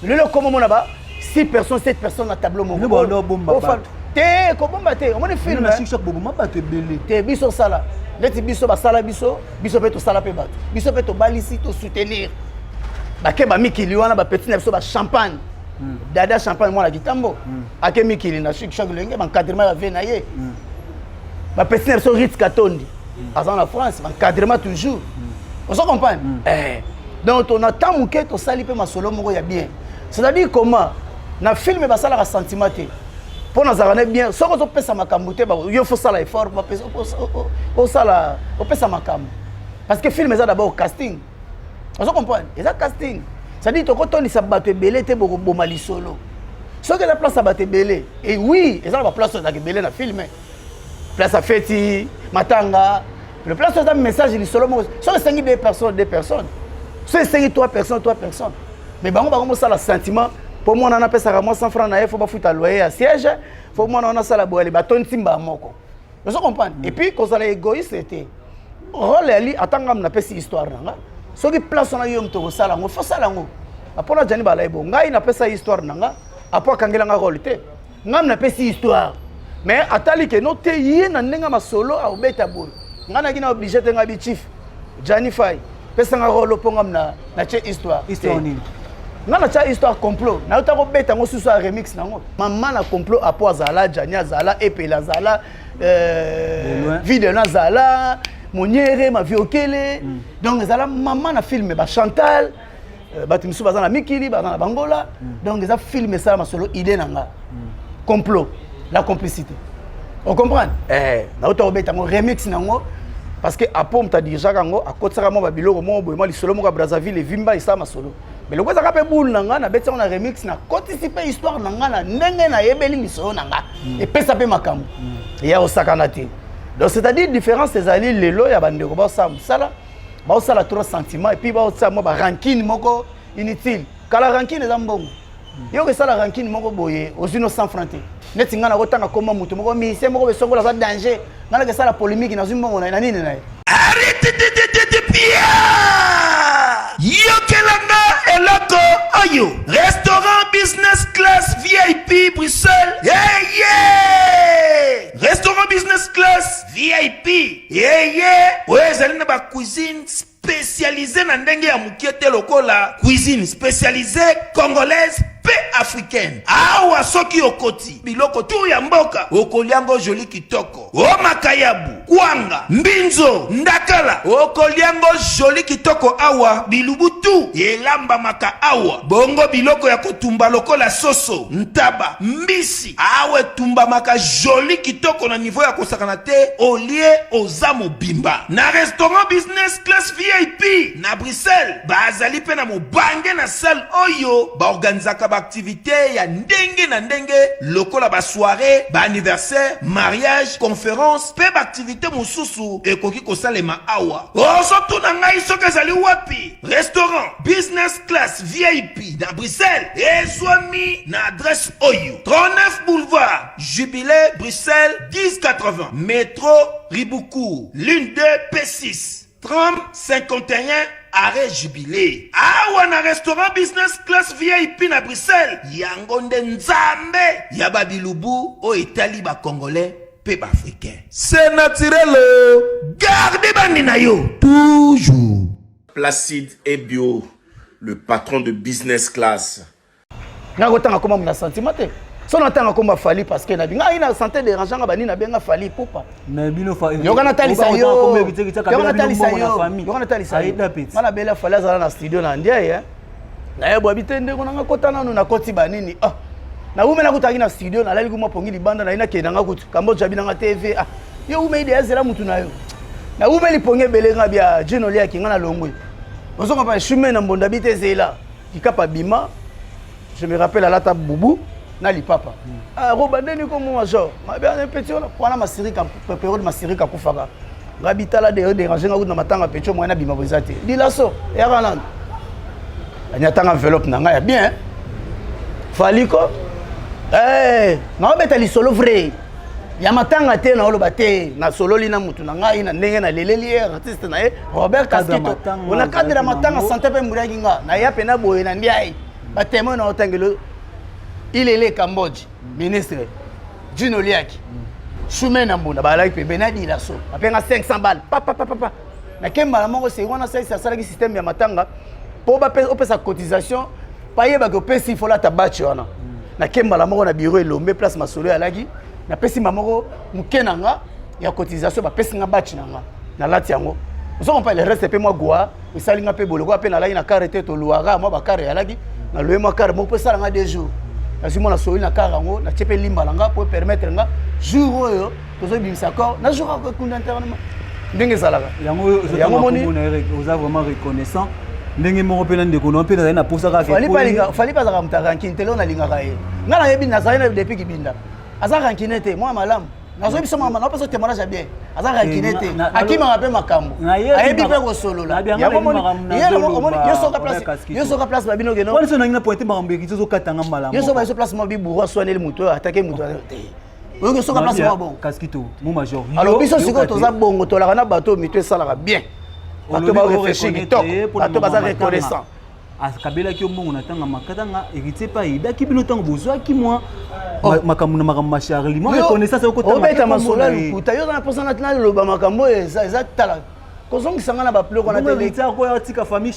Lelo comme mona ba 6 personnes 7 personnes na tableau moko. Bino ba bomba bato. Te ko bomba te. Omoni film. Na chic choc boboma bato ebele. Te biso sala. Neti biso basala biso, biso pe tosala pe bato. Biso pe tobalisi to soutenir. Bake ba mikili wana ba petit na biso ba champagne. Hmm. Dada champagne mwana kitambo. Hmm. Ake mikili na chic choc lenge ba encadrement ya vie na ye. Hmm. Ba petit na biso Ritz Katondi. aza na france encadrement toujours ozo comprendre mm. eh. donc tona temps moke tosali mpe masolo moko ya bien c'est-à-dire comment na film basalaka sentiment te mpo nazalaka ne bien soki ozopesa makambo te yo fosala effort osala opesa makambo parce que film eza d'abord casting ozo comprendre eza casting c'est-à-dire tokotondisa bato ebele te bokoboma lisolo soki eza place ya bato ebele e oui eza na baplace oyo ezalaka ebele na filme place ya feti matanga le place oza message lisolo moko soki esengi deux personnes deux personnes soki esengi trois personnes trois personnes mais bango bango mosala sentiment mpo mwana wana apesaka mwa 100 franc na ye fo bafuta loyer ya siège fo mwana wana asala boyale batondi mbaa moko ozo comprendre mm. et puis kozala égoïste te role yali ata ngai napesi histoire na nga soki place wana yo moto okosala yango fosala yango apona jani balai bo ngai napesa histoire na nga apo akangela nga role te Nga napesi histoire mais atali ke no te ye na ndenge masolo akobeta boye nga naki na oblige te nga bi chief Gianni Fay pesa nga role mpo nga na na tie histoire histoire nini nga na tia histoire complot nayota kobeta yango susu ya remix nango mama na complot apo azala Gianni azala epela azala euh, videlo azala moniere maviokele mm. donc ezala mama na film ba Chantal Euh, bato misusu baza na mikili baza na bangola mm. donc eza film esala masolo idée na nga mm. complot la complicité ocomprendre eh, nauta kobeta yango remix na yango parce que apo moto adirigeaka yango akotisaka mwa babiloko moko boye mwa lisolo moko ya brazzaville evimba esala masolo mais loko ezalaka mpe boule na nga nabeti yango na remix nakotisi mpe histoire na nga na ndenge nayebeli lisolo na nga mm. epesa mpe makambo ya kosakana te donc c'est à dire différence ezali lelo ya bandeko basala mosala baosala trop sentiment et puis baosala mwa barankine moko inutile kala rankine eza mbongo yo okesala rankine moko boye ozwi no 100 franc te neti ngai nakotanga koma moto moko musicien moko besongola aza danger ngai nakesala polémique nazwi mbongo na ye na nini na ye yokela nga eloko oyo restaurant business class vip bruxelles yeye yeah, restaurant business class vip Yeye oyo ezali na ba cuisine spécialisée na ndenge ya mokie te lokola cuisine spécialisée congolaise mpe africaine. Awa soki okoti biloko tu ya mboka okolia ngo joli kitoko, o makayabu, kwanga, mbinzo, ndakala okolia ngo joli kitoko. Awa bilubu tu elambamaka awa, bongo biloko ya kotumba lokola soso, ntaba, mbisi Awa etumbamaka joli kitoko na niveau ya kosakana te olie oza mobimba. Na restaurant business class VIP na Bruxelles bazali pe na mobange na salle oyo ba organisaka ba activites ya ndenge na ndenge lokola ba soiree, ba anniversaire, mariage, conference pe ba activites mosusu ekoki kosalema awa. Ozotuna ngai soki ezali wapi? Restaurant Business Class VIP na Bruxelles ezwami na adresse oyo 39 boulevard Jubilé Bruxelles 1080 métro Riboucourt ligne 2 P6 tram 51 arrêt Jubilé. Awa na restaurant Business Class VIP na Bruxelles yango nde nzambe ya ba bilubu oyo etali ba congolais pe ba africain. C'est naturel oh. Garde bandi na yo toujours. Placide Ebio, le patron de business class. Nga kotanga koma na sentiment te. So natanga komba Fally parce que nabi ngai na santé dérangeant nga banini nabenga Fally Ipupa. Mais bino fa yoka natalisa yo, yoka natalisa yo, yoka natalisa yo. Nga nabela Fally azala na studio na Ndiaye nayebwa bi te ndeko nanga kota nanu nakoti banini. Ah, nawumela kutaki na studio, nalali kuma pongi libanda naye nakende nanga kutu Cambodge abi nanga TV. Ah, yo umeli de azela mutu na yo, nawumeli pongi ebele nga bia Jino liaki nga na longwe ozonga pa chume na mbonda bi te zela kikapa bima. Je me rappelle alata bubu na lipapa. Ah, roba ndeni ko mo major mabe ana petit wana wana masirika période masirika kufaka nga bitala de déranger nga kutu na matanga petit moyen bima boza te dilaso yaka nanu anyatanga enveloppe na nga ya bien faliko eh naobeta lisolo vrai ya matanga te, naoloba te nasololi na mutu na ngai na ndenge naleleli ye artiste na ye Robert Kaskito na cadre ya matanga santé mpe mburiaki nga naya mpe boye na ndiai batémoin na otangelo ilele Cambodge ministre Jino Liaki Chume na mbunda balaki pembeni na dilaso bapenga 500 balles papapapapa nakembala moko seri wana salisi asalaki système ya matanga mpo opesa cotisation bayebaki opesi folata batch wana. Nakembala moko na bureau elombe place masolo eyalaki, napesi ma moko moke na nga ya cotisation, bapesi nga batch na nga, nalati yango. Ozo comprendre, le reste mpe mwa gwa esali nga mpe boloko mpe nalaki na kare te, toluaka mwa bakare eyalaki, naloye mwa kare moko mpo esala nga 2 jours. Nazwi mwa nasoli na kare yango, natie mpe limba na nga mpo permettre nga jour oyo tozobimisa corps na jour akokunda internement ndenge ezalaka. Yango yango moni oza vraiment reconnaissant ndenge moko mpe na ndeko na mpe nazali na posa kaka. Fally mpe azalaka moto arancune te. Lelo nalingaka ye, ngai nayebi nazali na depuis kibinda, aza rancune te, mwa malamu. Nazoyebi biso mama naopesa témoignage ya bien, aza rancune te, akimaka mpe makambo, ayebi mpe kosolola. Yango omoni yo soka place babino keno wana so nangi na pointe makambo ekiti ozokatanga mbala. Yo soka biso place mo biburu aswaneli moto oyo atake moto te, oyoki soka place moko bongo. Kaskito mo major. Alors biso sikoyo toza bongo, tolaka na bato oyo mito esalaka bien, bato baréfléchir kitoko, bato baza reconnaissant. Akabelaki yo mbongo na ntango makatanga, héritier mpe ayedaki bino ntango bozwaki mwa makambo na makambo ma Charlie, mwa reconnaissance. Obeta masolo ya lokuta, yo oza na mposa naloba makambo oyo eza tala kozongisa nga na babiloko wana. Tika famille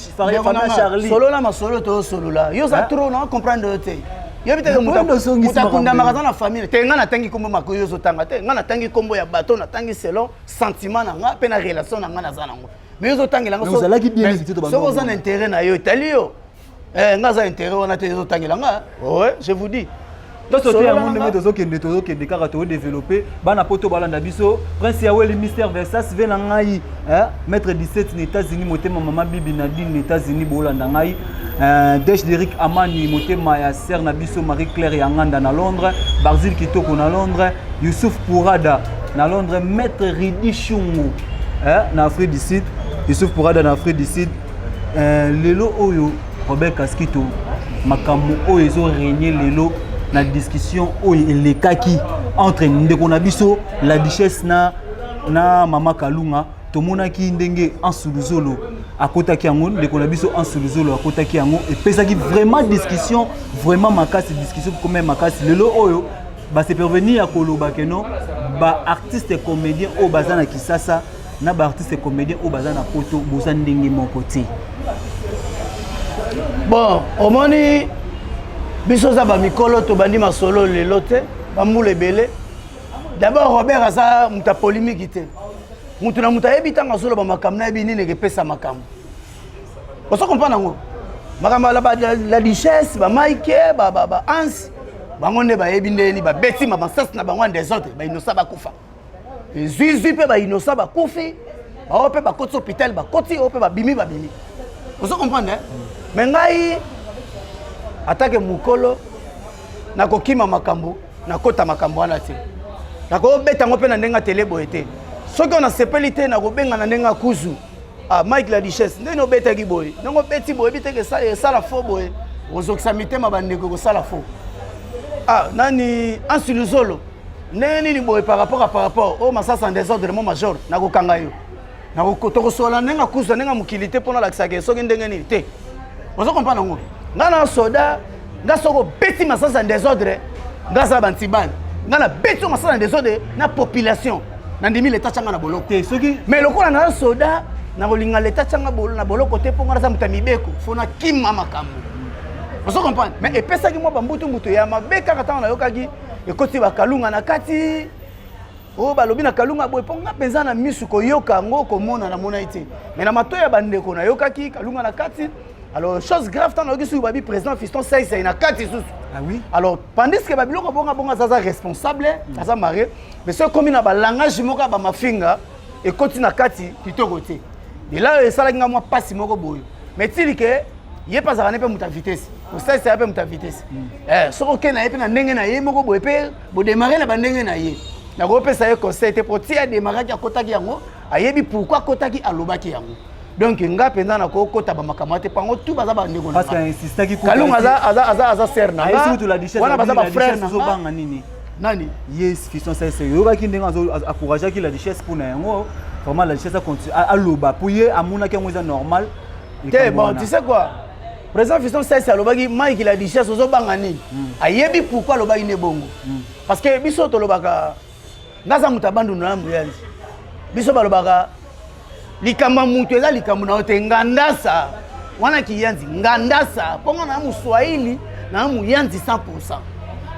Charlie. Solola masolo toyosolola, yo oza trop na comprendre yo te. Yebi te moto akundamaka aza na famille te. Nga natangi nkombo mako, yo ozotanga te. Nga natangi nkombo ya bato, natangi selon sentiment na nga mpe na relation na nga naza nango, mais yo ozotangela nga soki oza na intérêt na yo etali yo. Nga aza intérêt wana te, ezotangela nga, ouais, je vous dis. Toso te yango ndenge tozokende, tozokende kaka todéveloppe bana poto balanda biso. Prince Yaweli, Mister Versas ve na ngai, maître 17 na États-Unis, motema mama Bibi Nadine na États-Unis, bolanda ngai. Desh Derik Amani, motema ya ser na biso Marie Claire ya Nganda na Londres, Barzil Kitoko na Londres, Youssouf Pourada na Londres, maître Ridi Shungu na Afrique du Sud, Youssouf Pourada na Afrique du Sud. Lelo oyo Robert Kaskito, makambo oyo ezorégner lelo na discussion oyo elekaki entre ndeko na biso la duchesse na mama Kalunga, tomonaki ndenge Ansuluzolo akotaki yango, ndeko na biso Ansuluzolo akotaki yango, epesaki vraiment discussion vraiment makasi, discussion comme makasi. Lelo oyo base parvenir ya koloba keno baartiste comédien oyo baza na Kisasa na baartiste comédien oyo baza na Poto boza ndenge moko te. Bon, omoni biso oza bamikolo, tobandi masolo lelo te, bambula ebele. D'abord Robert aza moto ya polémique te. Moto na moto ayebi ntango azoloba makambo, nayebi nini ekepesa makambo. Ozo comprendre yango, makambo la duchesse, bamike, baanse, bango nde bayebi ndeni babeti masasi na bango en désordre, bainnocent bakufa, ezwizwi mpe bainnocent bakufi, bao mpe bakoti hôpital, bakoti oyo mpe babimi babimi. Ozo comprendre? Mais ngai atake mokolo nakokima makambo, nakota makambo wana te, nakobeta yango mpe na ndenge atele boye te. Soki oyo nasepeli te, nakobenga na ndenge akuzu: "Ah, Mike la duchesse, ndenge obetaki boye, ndenge obeti boye, yebi teke esala fo boye, ozokisa mitema bandeko, ekosala fo. Ah, nani Ansiluzolo, ndenge nini boye par rapport à par rapport oyo masasa en désordre, mo major, nakokanga yo, tokosola ndenge akuzu, ndenge mokili te, mpona alakisaka soki ndenge nini te." Ozo comprendre yango? Nga na soda, nga soki obeti masasa en désordre, nga aza bantibale, nga nabeti yo masasa en désordre na population, nandimi leta tianga na boloko. Te soki Mais lokola naza soda, nakolinga leta tianga na boloko te, mpo nga naza moto ya mibeko, fo nakima makambo. Ozo comprendre? Mais epesaki mwa bambutu mbutu ya mabe kaka ntango nayokaki ekoti bakalunga na kati oyo balobi na kalunga boye mpo nga mpenza na misu koyoka yango komona namonaki te mais na matoi ya bandeko nayokaki kalunga na kati. Alors, chose grave, ntango nayoki suki babi président Fiston Saisai na kati susu. Ah oui? Alors, tandis que babiloko bonga bonga aza responsable, aza marié, mais soki ekomi na balangage moko ya bamafinga ekoti na kati, kitoko te. De là esalaki nga mwa mpasi moko boye, mais tili ke ye mpe azalaka ne mpe moto ya vitesse, osalisa ye mpe moto ya vitesse. Soki okei na ye mpe na ndenge na ye moko boye mpe bodémarrer na bandenge na ye, nakopesa ye conseil te po ti adémarraki, akotaki yango, ayebi pourquoi akotaki, alobaki yango. Donc nga mpenza nakokota bamakambo te, pango tu baza bandeko. Parce que insistaki. Kalunga aza sœur na nga wana, baza bafrère na nga. Ozobanga nini? Nani? Ye Fiston Saisai, oyokaki ndenge encourageaki la duchesse mpona yango. Vraiment, la duchesse aloba mpo ye amonaki yango eza normal. Te, bon, tu sais quoi, président Fiston Saisai alobaki: "Mike la duchesse, ozobanga nini?" Ayebi pourquoi alobaki nde bongo, parce que biso tolobaka, nga aza moto abandundu na moyanzi, biso balobaka likambo ya moto eza likambo na yo te. Ngandasa wana kiyanzi ngandasa, mpongo na moswahili na moyanzi 100,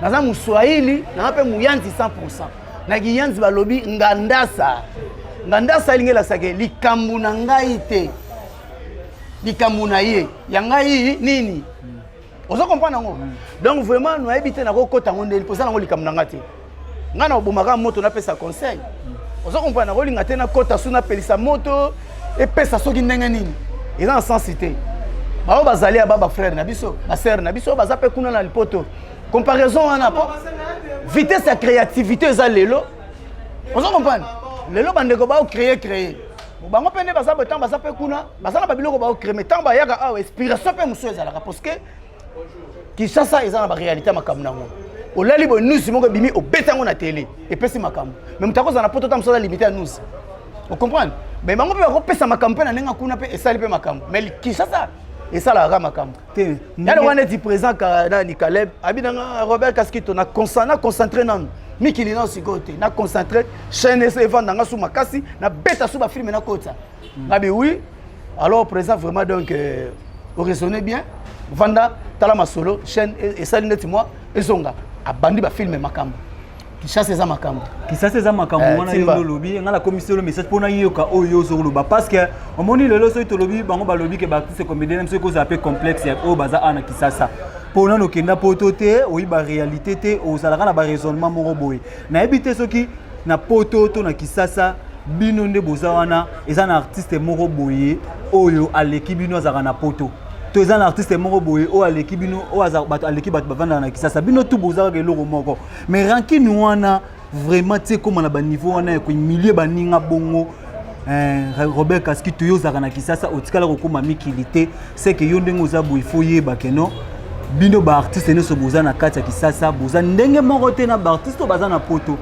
naza moswahili na mpe moyanzi 100. Na kiyanzi balobi ngandasa. Ngandasa elingi elasake likambo na ngai te, likambo na ye, ya ngai nini. Ozo comprendre yango? Donc vraiment nayebi te nakokota yango ndeni, mpoza nango likambo na ngai te. Ngai na obomaka moto, napesa conseil. Ozo comprendre? Nakolinga te nakota su napelisa moto epesa soki ndenge nini, eza na sens te. Bao bazali ya ba bafrère na biso, basœur na biso baza mpe kuna na lipoto. Comparaison wana po vitesse ya créativité eza lelo. Ozo comprendre? Lelo bandeko baocréer créer bango mpe nde baza boye. Ntango baza mpe kuna, baza na babiloko baocréer, mais ntango bayaka awa, inspiration mpe mosusu ezalaka, parce que Kinshasa eza na baréalité ya makambo nango. Olali boye, news moko ebimi, obeti yango na télé, epesi makambo. Mais moto akozala na poto, ta mosusu aza limité ya news. Ocomprendre? Mais bango mpe bakopesa makambo mpe na ndenge kuna mpe esali mpe makambo, mais Kinshasa esalaka makambo. Te. Yani wana neti président nani, Caleb abi nanga Robert Kaskito na concentré nanu mikili nano sikoyo te, na concentré chaîne evanda nga su makasi, nabeta su bafilme, nakota ngabi. Oui, alors président, vraiment, donc oraisonne bien, vanda, tala masolo, chaîne esali neti mwa ezonga, abandi bafilme, makambo. Kinshasa eza makambo. Kisasa eza makambo. Wana yo Timba. Nde olobi, ngai nakomisi yo message mpona yoka oyo ozoloba, parce que omoni lelo soki tolobi, bango balobi ke baartiste comédien soki kozala mpe complexe ya oyo baza awa na Kisasa, mpo nano okenda poto te, oyiba réalité te, ozalaka na baraisonnement moko boye. Nayebi te soki na poto to na Kisasa, bino nde boza wana, eza na artiste moko boye oyo aleki bino azalaka na poto, to eza na artiste moko boye oyo aleki bino oyo aza bato, aleki bato bavandaka na Kisasa. Bino tu boza kaka eloko moko, mais rancune wana vraiment ti ekóma na baniveau wana ya kohumilie baninga bongo. Robert Kaskito, yo ozalaka na Kisasa, otikala kokóma mikili te. C'est que yo ndenge oza boye, faut yeba ke non, bino baartiste nyonso boza na kati ya Kisasa boza ndenge moko te na baartiste oyo baza na poto.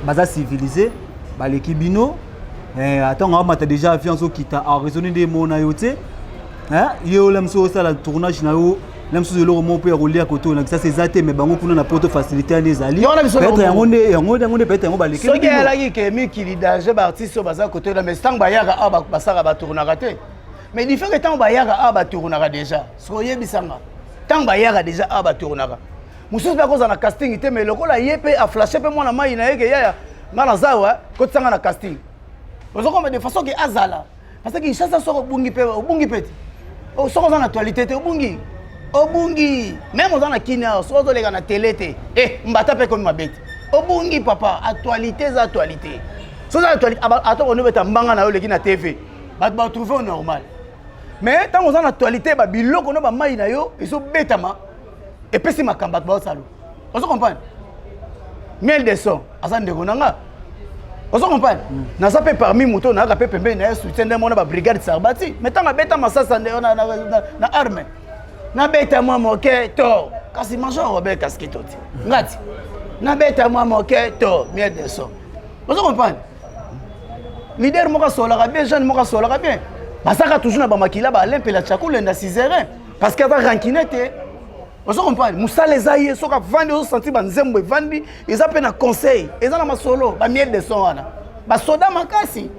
Baza civilisé, baleki bino. Atango amata déjà avion, azokita, araisonne nde emona yo te. Ye ola mosusu osala tournage na yo na mosusu, eloko moko mpe ya kolia kote oyo na Kisasa eza te, mais bango kuna na poto, facilité wana ezali. Yo wana biso peut-être yango nde, yango nde peut-être yango baleki Soki bino. Eyalaki ke mikili danger, baartiste oyo baza kote wana, mais ntango bayaka awa basalaka, batournaka te. Mais du fait que ntango bayaka awa batournaka déjà, soki oyebisanga, ntango bayaka déjà awa batournaka, mosusu mpe akozala na casting te, mais lokola ye mpe aflashe mpe mwana mai na ye ke yaya, nga naza awa, kotisanga na casting. Ozokoma de façon ke azala, parce que Kinshasa, soki obungi mpe, obungi mpe te. Soki oza na actualité te, obungi, obungi. Même oza na kini awa, soki ozoleka na télé te, e mbata mpe ekomi mabe te, obungi papa. Actualité eza actualité. Soki oza na actualité, ata konobeta mbanga na yo, oleki na TV, bato batrouve o normal. Mais ntango oza na actualité, babiloko no bamai na yo ezobetama, epesi makambo, bato baosala. Ozo comprendre? Miel de son aza ndeko na nga. Ozo comprendre? Naza mpe parmi moto nayaka mpe pembeni na ye, soutien nde mona babrigade Sarbati. Mais ntango abeta masasa nde na arme, nabeta mwa moke to kasi major Robert Kaskito te, ngati nabeta mwa moke to miel de son. Ozo comprendre? Leader moko asolaka bien, jeune moko asolaka bien, bazaka toujours na bamakila balempela chakulenda cizerin, parce que aza rancune te. Ozo comprendre? Mosala eza ye, soki avandi, ozosentir banzembo evandi, eza mpe na conseil, eza na masolo. Bamiel de son wana basoda makasi.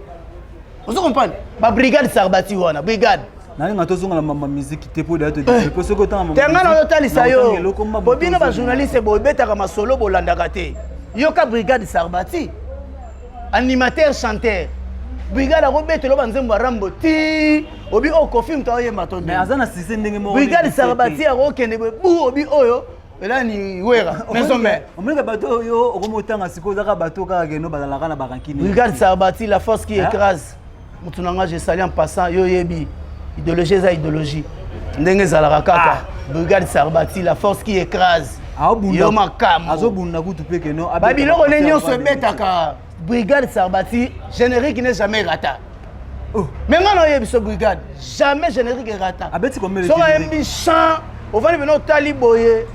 Ozo comprendre? Babrigade Sarbati wana, brigade. Nalinga tozonga na mama miziki te mpo daya todeveloppe soki otanga te. Ngai nazotalisa yo po bino bajournaliste bobetaka masolo, bolandaka te. Yoka Brigade Sarbati, animateur chanteur. Brigade akobetela banzembo ya Rambo ti obi oyo Kofi moto aoyemba to. Mais aza na sise ndenge moko. Brigade Sarbati akokende boye bu obi oyo elani Wera Maison Mère. Omonaka bato oyo okomi otanga sikoyo, ozaka bato kaka keno bazalaka na barankine. Brigade Sarbati, la force qui écrase. Motu na nga, je salue en passant. Yo oyebi idéologie eza idéologie ndenge ezalaka kaka. Brigade Sarbati, la force qui écrase, yo makambo. Azobunda kutu mpe keno. Babiloko nde nyonso ebetaka Brigade Sarbati, générique n'est jamais rata. Oh. Mais nga na oyebi so Brigade jamais générique erata. Abeti combien? Soki ayembi chant, ovandi pena otali boye,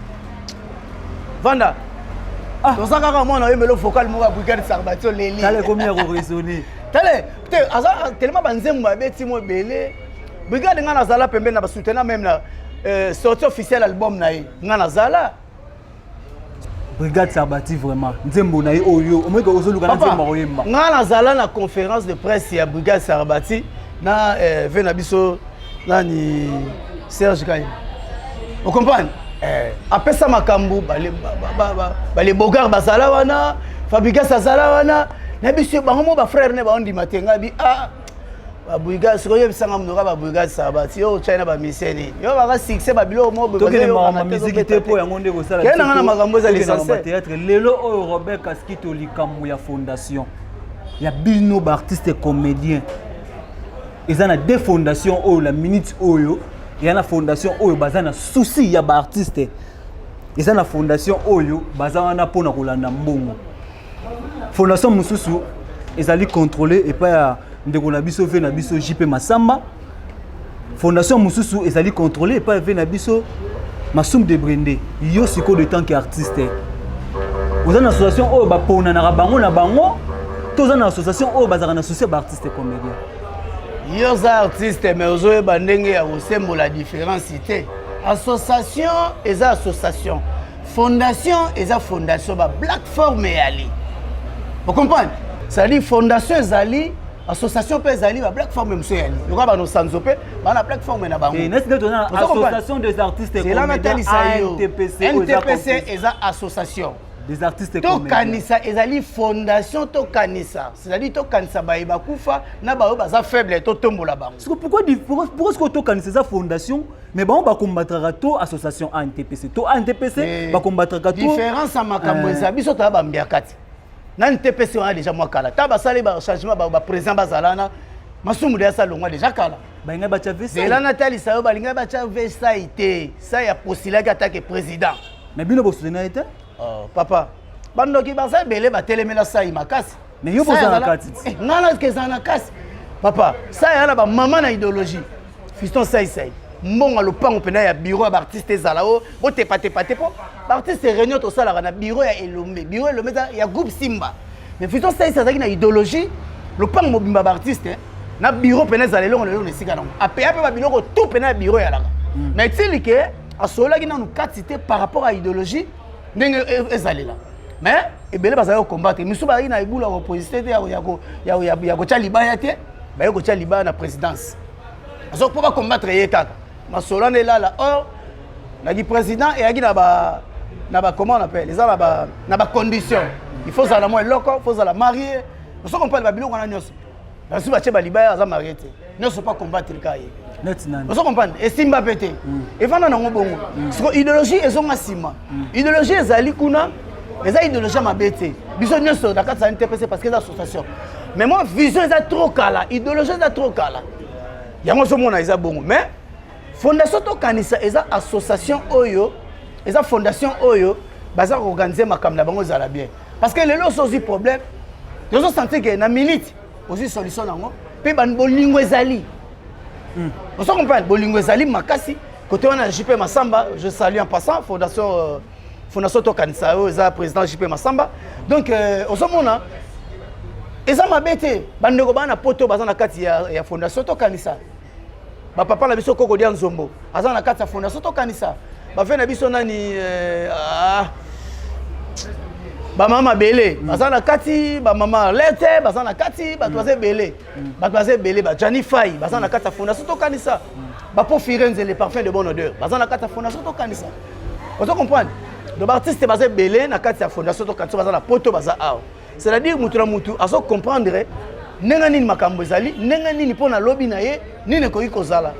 vanda. Ah. Toza kaka mwana oyembela vocal moko ya Brigade Sarbati, oleli. Tala, ekomi ya koraisonner. Tale te, aza tellement banzembo abeti mo ebele. Brigade, nga nazala pembeni na basoutenant, même na sortie officielle album na ye, nga nazala. Brigade Sarbati, vraiment, nzembo na ye oyo omoki ozoluka na nzembo akoyemba. Nga nazala na conférence de presse ya Brigade Sarbati na ve na biso nani, Serge Kai, ocomprendre? Apesa makambo, bale Bogar bazala wana, Fabrigas azala wana na biso, bango mo bafrère ne baondima te. Ngai bi ah, babrigade sikoyo oyebisanga monoka babrigade Sarbati yo otyai na bamisie nini, yo baka succès babiloko moko. Tokende makambo miziki te mpo yango nde kosala. Kende nanga na makambo eza l'essentiel. Théâtre lelo oyo, Robert Kaskito, likambo ya fondation ya bino baartiste comédien, eza na deux fondation oyo. La minute oyo eya na fondation oyo baza na souci ya baartiste, eza na fondation oyo baza wana mpona kolanda mbongo. Fondation mosusu ezali contrôlé epai ya ndeko na biso, ve na biso JP Masamba. Fondation mosusu ezali contrôlé epai ya ve na biso Masumu de Brende. Yo sikoyo, de tant que artiste, oza na association oyo baponanaka bango na bango to oza na association oyo bazalaka na souci ya baartiste comédien? Yo oza artiste, mais ozoyeba ndenge ya kosembola différence te. Association eza association, fondation eza fondation. Ba black forme eyali, ocomprendre? C'est-à-dire fondation ezali, association mpe ezali, ba black forme mosusu eyali lokola banosanzo mpe baa na black forme na bango. Neti nde toza na association des artistes. Zela natalisa yo. NTPC eza association des artistes. Tokanisa ezali fondation. Tokanisa, c'est-à-dire tokanisa baye bakufa na baoyo baza faible, totombola bango. Pourquoi ce que tokanisa eza fondation, mais bango bakombatraka to association ANTPC, to ANTPC bakombatraka to? Différence ya makambo eza, biso toya bambiaka te na NTPC wana. Déjà mwa kala ta basali bachangement, baprésident bazala wana, Masumu de asalongwa déjà kala. Balingai batya Vesai. Zela natalisa yo, balingai batya Vesai te. Sai apostilaki atake président. Mais bino bosoutenir ye te. Oh, papa, bandoki baza ebele, batelemela Sai makasi. Mais yo boza na kati. Nga na kezala na kasi, papa. Sai aya na bamama na idéologie. Fiston Saisai, mbongo ya lopango mpena ya bureau ya baartiste ezala o botepatepa te, mpo baartiste réunion tosalaka na bureau ya Elombe. Bureau Elombe eza ya groupe Simba. Mais Fiston Saisai azalaki na idéologie, lopango mobimba baartiste na bureau mpena ezala elongo na elongo na esika nango, apeya mpe babiloko tout mpena ya bureau eyalaka. Mais tili ke asololaki nanu kati te par rapport à idéologie ndenge ezalela. Mais ebele bazalaki kocombattre, misu bazalaki na ebula ya opposition te, ya kotya libaya te. Baye kotya libaya na présidence, azo mpo bacombattre ye kaka masolo wana elala. Or naki président eyaki na ba comment on appelle, eza na ba condition, il faut zala mwa eloko, faut zala marié, oso comprendre babiloko wana nyonso. Basusu batie balibaya, aza marié te, nyonso mpo combattre ka ye. Neti nani? Ozo comprendre? Esimba mpe te, evanda nango bongo. Siko idéologie ezonga nsima, idéologie ezali kuna, eza idéologie ya mabe te. Biso nyonso na kati ya NTPC parce que eza association, mais moi vision eza trop kala, idéologie eza trop kala, yango ozomona eza bongo. Mais fondation Tokanisa eza association oyo eza fondation oyo baza koorganiser makambo na bango ezala bien, parce que lelo oso ozwi problème, tozosentir ke na minute ozwi solution nango mpe bolingo ezali. Ozo comprendre? Bolingo ezali makasi côté wana. JP Masamba, je salue en passant fondation Tokanisa oyo eza président JP Masamba. Donc ozomona eza mabe te. Bandeko baa na poto baza na kati ya fondation Tokanisa. Bapapa na biso Koko Dia Nzombo aza na kati ya fondation Tokanisa. Bave na biso nani, ah, Bamama mabele baza na kati, bamama Arlette baza na kati, bato baza ebele, bato baza ebele, bajani Fai baza na kati ya Fondation Tokanisa, bapo Firenze, le parfum de bonne odeur, baza na kati ya Fondation Tokanisa. Ozo comprendre? Donc baartiste baza ebele na kati ya Fondation Tokanisa, baza na poto, baza awa. C'est-à-dire mutu na mutu azo comprendre ndenge nini makambo ezali, ndenge nini mpo na lobi na ye nini ekoki kozala.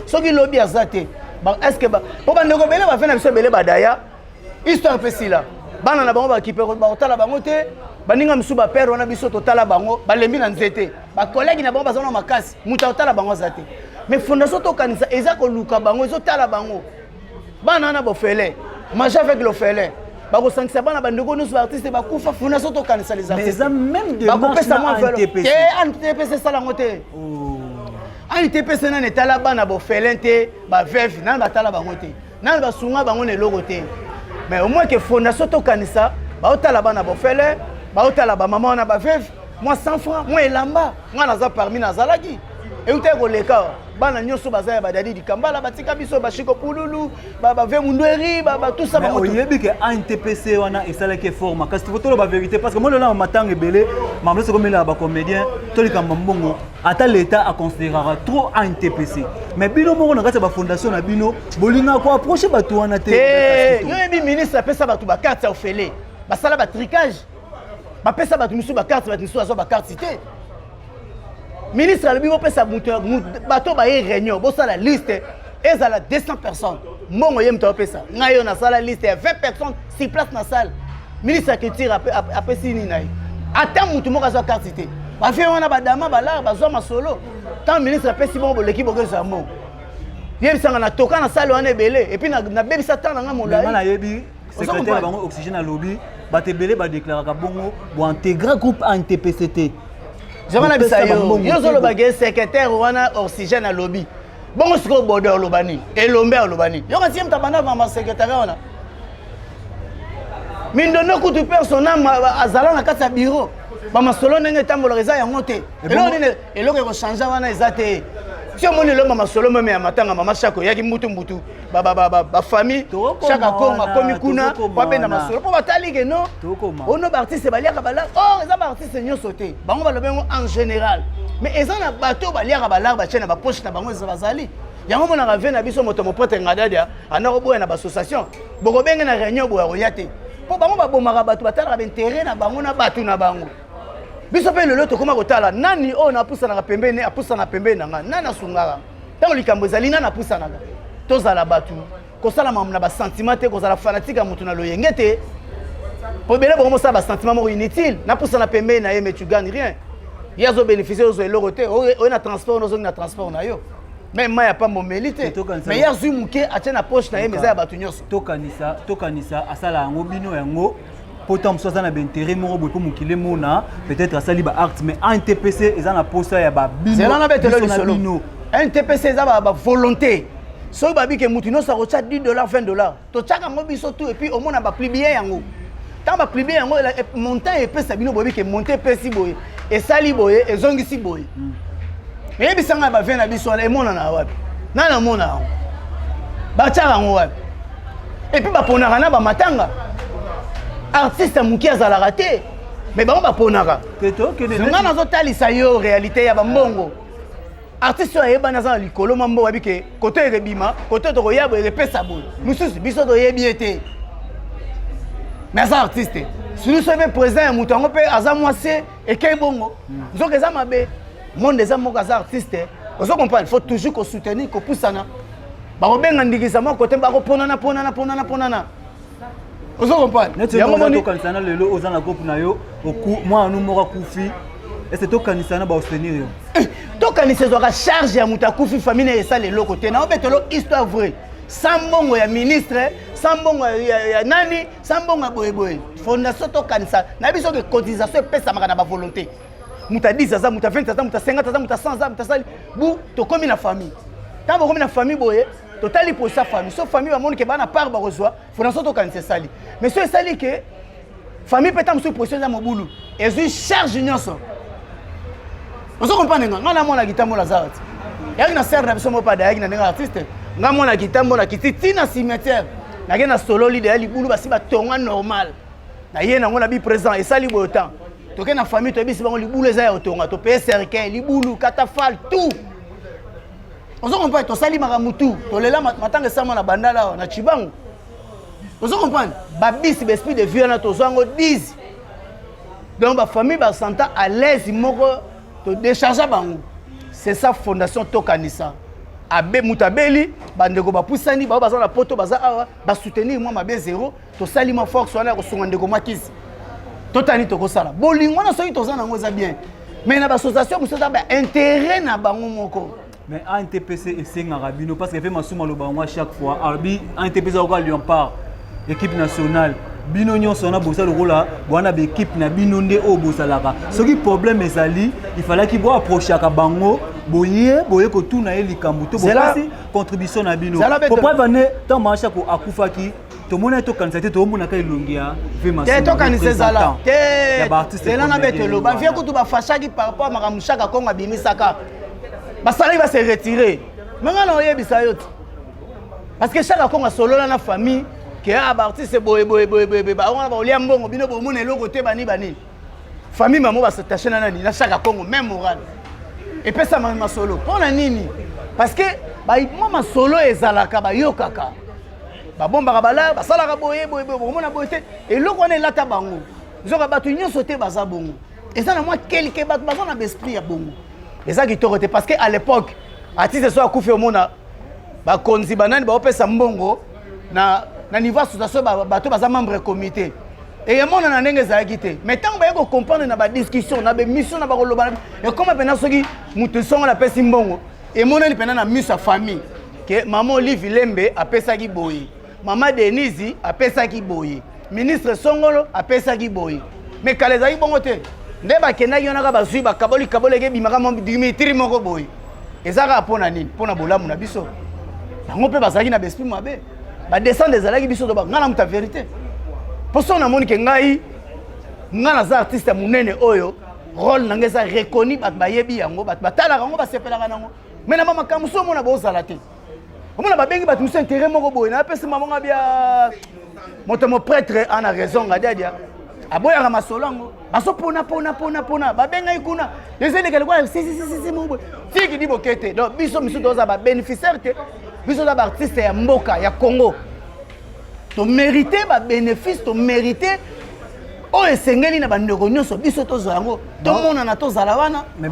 Soki lobi aza te, est-ce que mpo bandeko ebele bafe na biso ebele badaya histoire mpe sila, bana na bango bakipe bakotala bango te, baninga mosusu bapere wana biso totala bango balembi na nzete, bakolege na bango baza na makasi, moto akotala bango aza te. Mais Fondation Tokanisa eza koluka bango, ezotala bango bana wana bofele manger avec l'orphelin, bakosangisa bana bandeko nyonso baartiste bakufa. Fondation Tokanisa, les artistes bakopesa mwa te. ANTPC esala yango te. ANTPC nani etala bana bofelin te, baveuve nani batala bango te, nani basunga bango na eloko te. Mais au moins que Fondation Tokanisa baotala bana bofele, baotala bamama wana baveuve, mwa 100 francs, mwa elamba. Ngai naza parmi, nazalaki eutaki koleka, bana nyonso baza ya badadi dikambala batika biso, bashiko pululu, bave mundweri, batusa. Oyebi ke ANTPC wana esalaki effort makasi, toloba vérité, parce que moi lelo na matanga ebele, mambo nyonso ekomelaka bacomédien to likambo mbongo, ata l'État aconsidéraka trop ANTPC. Mais bino moko na kati ya bafondation na bino bolingaka koapproche bato wana te. Yo yebi, ministre apesa bato bacarte ya ofele, basala batricage, bapesa bato misusu bacarte, bato misusu bazwa bacarte te. Ministre alobi bopesa bato baye réunion, bosala liste ezala 200 personnes, mbongo ye moto apesa. Ngai oyo nasala liste ya 20 personnes sur place na salle. Ministre ya culture apesi nini na ye? Ata motu moko azwa carte te. Bavie wana badama balara bazwa masolo. Ntango ministre apesi bongo, boleki bokozwa mbongo. Yebisanga, na toka na salle wana ebele, et puis nabebisa ntango na ngai molai. Nayebi secrétaire bango Oxygène alobi bato ebele badéclaraka bongo bointégra groupe ANTPC te. Zama na bisa yo, yo ozolobaka secrétaire wana Oxygène alobi bongo, sikoyo Bodo aloba nini? Elombe aloba nini? Yoka tie moto abanda mama secrétariat wana mindondo kutu personnam azala na kati ya bureau, bamasolo ndenge etambolaka eza yango te. Eloko nini, eloko ekochange wana eza te. Si omoni elomba masolo meme ya matanga mama Shako eyaki mbutu mbutu, bafamille Shaka Kongo akomi kuna po abenda masolo, mpo batali ke no ono baartiste baliaka balare. Or eza baartiste nyonso te, bango balobi yango en général, mais eza na bato baliaka balare, batie na bapoche na bango, eza bazali yango. Monaka ve na biso moto mopote Ngadadia anda koboya na baassociation, bokobenge na réunion boya koya te, mpo bango babomaka bato, batalaka baintérêt na bango na bato na bango. Biso mpe lelo tokóma kotala nani oyo napusanaka pembeni, apusana pembeni na ngai, nani asungaka ntango likambo ezali, nani apusanaka. Tozala bato kosala makambo na basentiment te, kozala fanatique ya moto na loyenge te, po ebele bongo mosala basentiment moko inutile. Napusana pembeni na ye, mais tu gagne rien. Ye azobénéficie, ozwa eloko te. Oye na transport, ozongi na transport na yo, mais mai ya pamba omeli te. Mais ye azwi moke, atie na poche na ye, mais eza ya bato nyonso. Tokanisa, Tokanisa asala yango bino yango mpo ntango mosusu aza na baintérêt moko boye, mpo mokili emona peut-être asali baacte. Mais ANTPC eza na posa ya babino na betelo lisolo. ANTPC eza bavolonté. Soki babike mutu nyonso akotya 10 dollar, 20 dollar, totyaka yango biso tout, et puis omona bapublier yango. Ntango bapublier yango, montant epesa bino, boyebi ke montant epesi boye, esali boye, ezongisi boye. Eyebisanga bavie na biso wana emonana wapi? Nani amona yango? Batiaka yango wapi? Et puis baponaka na bamatanga, artiste moke azalaka te, mais bango baponaka. Nga nazotalisa yo réalité ya bambongo. Artiste oyo ayebani aza na likolo mwa mbongo, ayebi ke kote ekebima, kote tokoya boye, ekepesa boye. Mosusu biso toyebi ye te, mais aza artiste. Suluso mpe président ya moto yango mpe aza mwasi, ekei bongo. Nzoka eza mabe, monde eza moko, aza artiste. Ozo comprendre? Faut toujours kosoutenir, kopusana. Bakobenga ndikisa moko te, bakoponana ponana ponana ponana. Ozo comprendre? Yango moni tokanisa na lelo oza na groupe na yo, mwana moko akufi, ese Tokanisa na baosoutenir yo? Tokanisa ezwaka charge ya moto akufi, famille na ye esala eloko te. Naobetelo histoire vrai, sans mbongo ya ministre, sans mbongo ya nani, sans mbongo ya boyeboye. Fondation Tokanisa, nayebi soki cotisation epesamaka na bavolonté. Moto ya 10 aza, moto ya 20 aza, moto ya 50 aza, moto ya 100 aza, moto asali bu. Tokomi na famille, ntango bokomi na famille boye, totali posa famille. So famille bamoni ke bana part bakozwa, Fondation Tokanisa esali. Mais so esali ke famille mpe ta mosusu position eza mobulu, ezwi charge nyonso. Ozo comprendre nga? Nga namona kitambo naza ti yaki na sere na biso moko pada yaki na ndenge artiste. Nga mona kitambo na kiti ntina cimetière, nake na sololi deya libulu, basi batonga normal. Na ye nango na bi présent esali boyo temps. Toke na famille toyebisi bango libulu eza ya otonga, topeye cercueil, libulu, catafalque, tout. Ozo comprendre, tosali makambo tout. Tolela matanga esama na bandala awa na Chibangu. Ozo comprendre? Ba bisi ba esprit de vie wana tozwa yango 10. Donc ba famille ba senta à l'aise moko to décharger bango. C'est ça fondation Tokanisa. Abe moto abeli bandeko bapusani bao baza na poto baza awa basoutenir mwa mabe zero tosali mwa force wana ya kosunga ndeko mwa kisi totani tokosala bolingo wana soki toza nango eza bien mais na baassociation mosusu eza baintérêt na bango moko. Mais ANTPC esengaka bino parce que fe Masumu aloba yango à chaque fois, alobi ANTPC akoka Léopard, équipe nationale. Bino nyonso wana boza lokola bwana baekipe na bino nde oyo bozalaka. Soki problème ezali, ifalaki boapprochaka bango, boye boye kotuna ye likambo to bopesi contribution na bino. Po preuve ane ntango Mashako akufaki, tomoni tokanisa te, tomonaka elongi ya te, tokanisa ezala te. Zela na betelo bavie kutu bafashaki par rapport makambo Shaka Kongo abimisaka, basalaki base retire. Me ngai na oyebisa yo te, parce que Shaka Kongo asolola na famille ke a baartiste boye boye boye boye boye, bango wana bakolia mbongo, bino bomona eloko te, bani banini. Famille mamo basatache na nani? Na Shaka Kongo. Même moral epesama masolo mpo na nini? Parce que mwa masolo ezalaka, bayokaka, babombaka, bala basalaka boye boye boye, bokomona boye te. Eloko wana elata bango nzoka bato nyonso te baza bongo, eza na mwa quelque bato baza na baesprit ya bongo. Eza kitoko te, parce que à l'époque artiste so akufi, omona bakonzi banani baopesa mbongo na niveau association, bato baza membre comité eyemonana ndenge ezalaki te. Mais ntango baye kocomprendre na badiscussion, na bemission, na bakoloba, ekoma mpena soki moto esongo napesi mbongo, emonani mpena na miso ya famille ke mama Olive Lembe apesaki boye, mama Denise apesaki boye, ministre Songolo apesaki boye. Mais kala ezalaki bongo te. Nde bakendaki wana kaka bazwi bakaboli kaboli, eke ebimaka mwa Dimitri moko boye. Eza kaka mpo na nini? Mpo na bolamu na biso. Bango mpe bazalaki na baesprit mabe, badescendre ezalaki biso to ngai na moto ya vérité. Mpo so namoni ke ngai naza artiste ya monene oyo, rôle na ngai eza reconnu, bato bayebi yango, bato batalaka yango, basepelaka nango. Mais na bamakambo so omona bozala te, omona babengi bato mosusu intérêt moko boye. Napesi mamonga bia moto mo prêtre ana raison ngadiadia aboyaka masolo yango, bazopona pona pona pona, babengai kuna eza eleka lokola sisisisi moko boye tiki di boke te. Donc biso misusu toza babénéficiaire te. Biso toza baartiste ya mboka ya Congo, tomérite babénéfice, tomérite oyo esengeli na bandeko nyonso. Biso tozwa yango, tomonana, tozala wana. Mais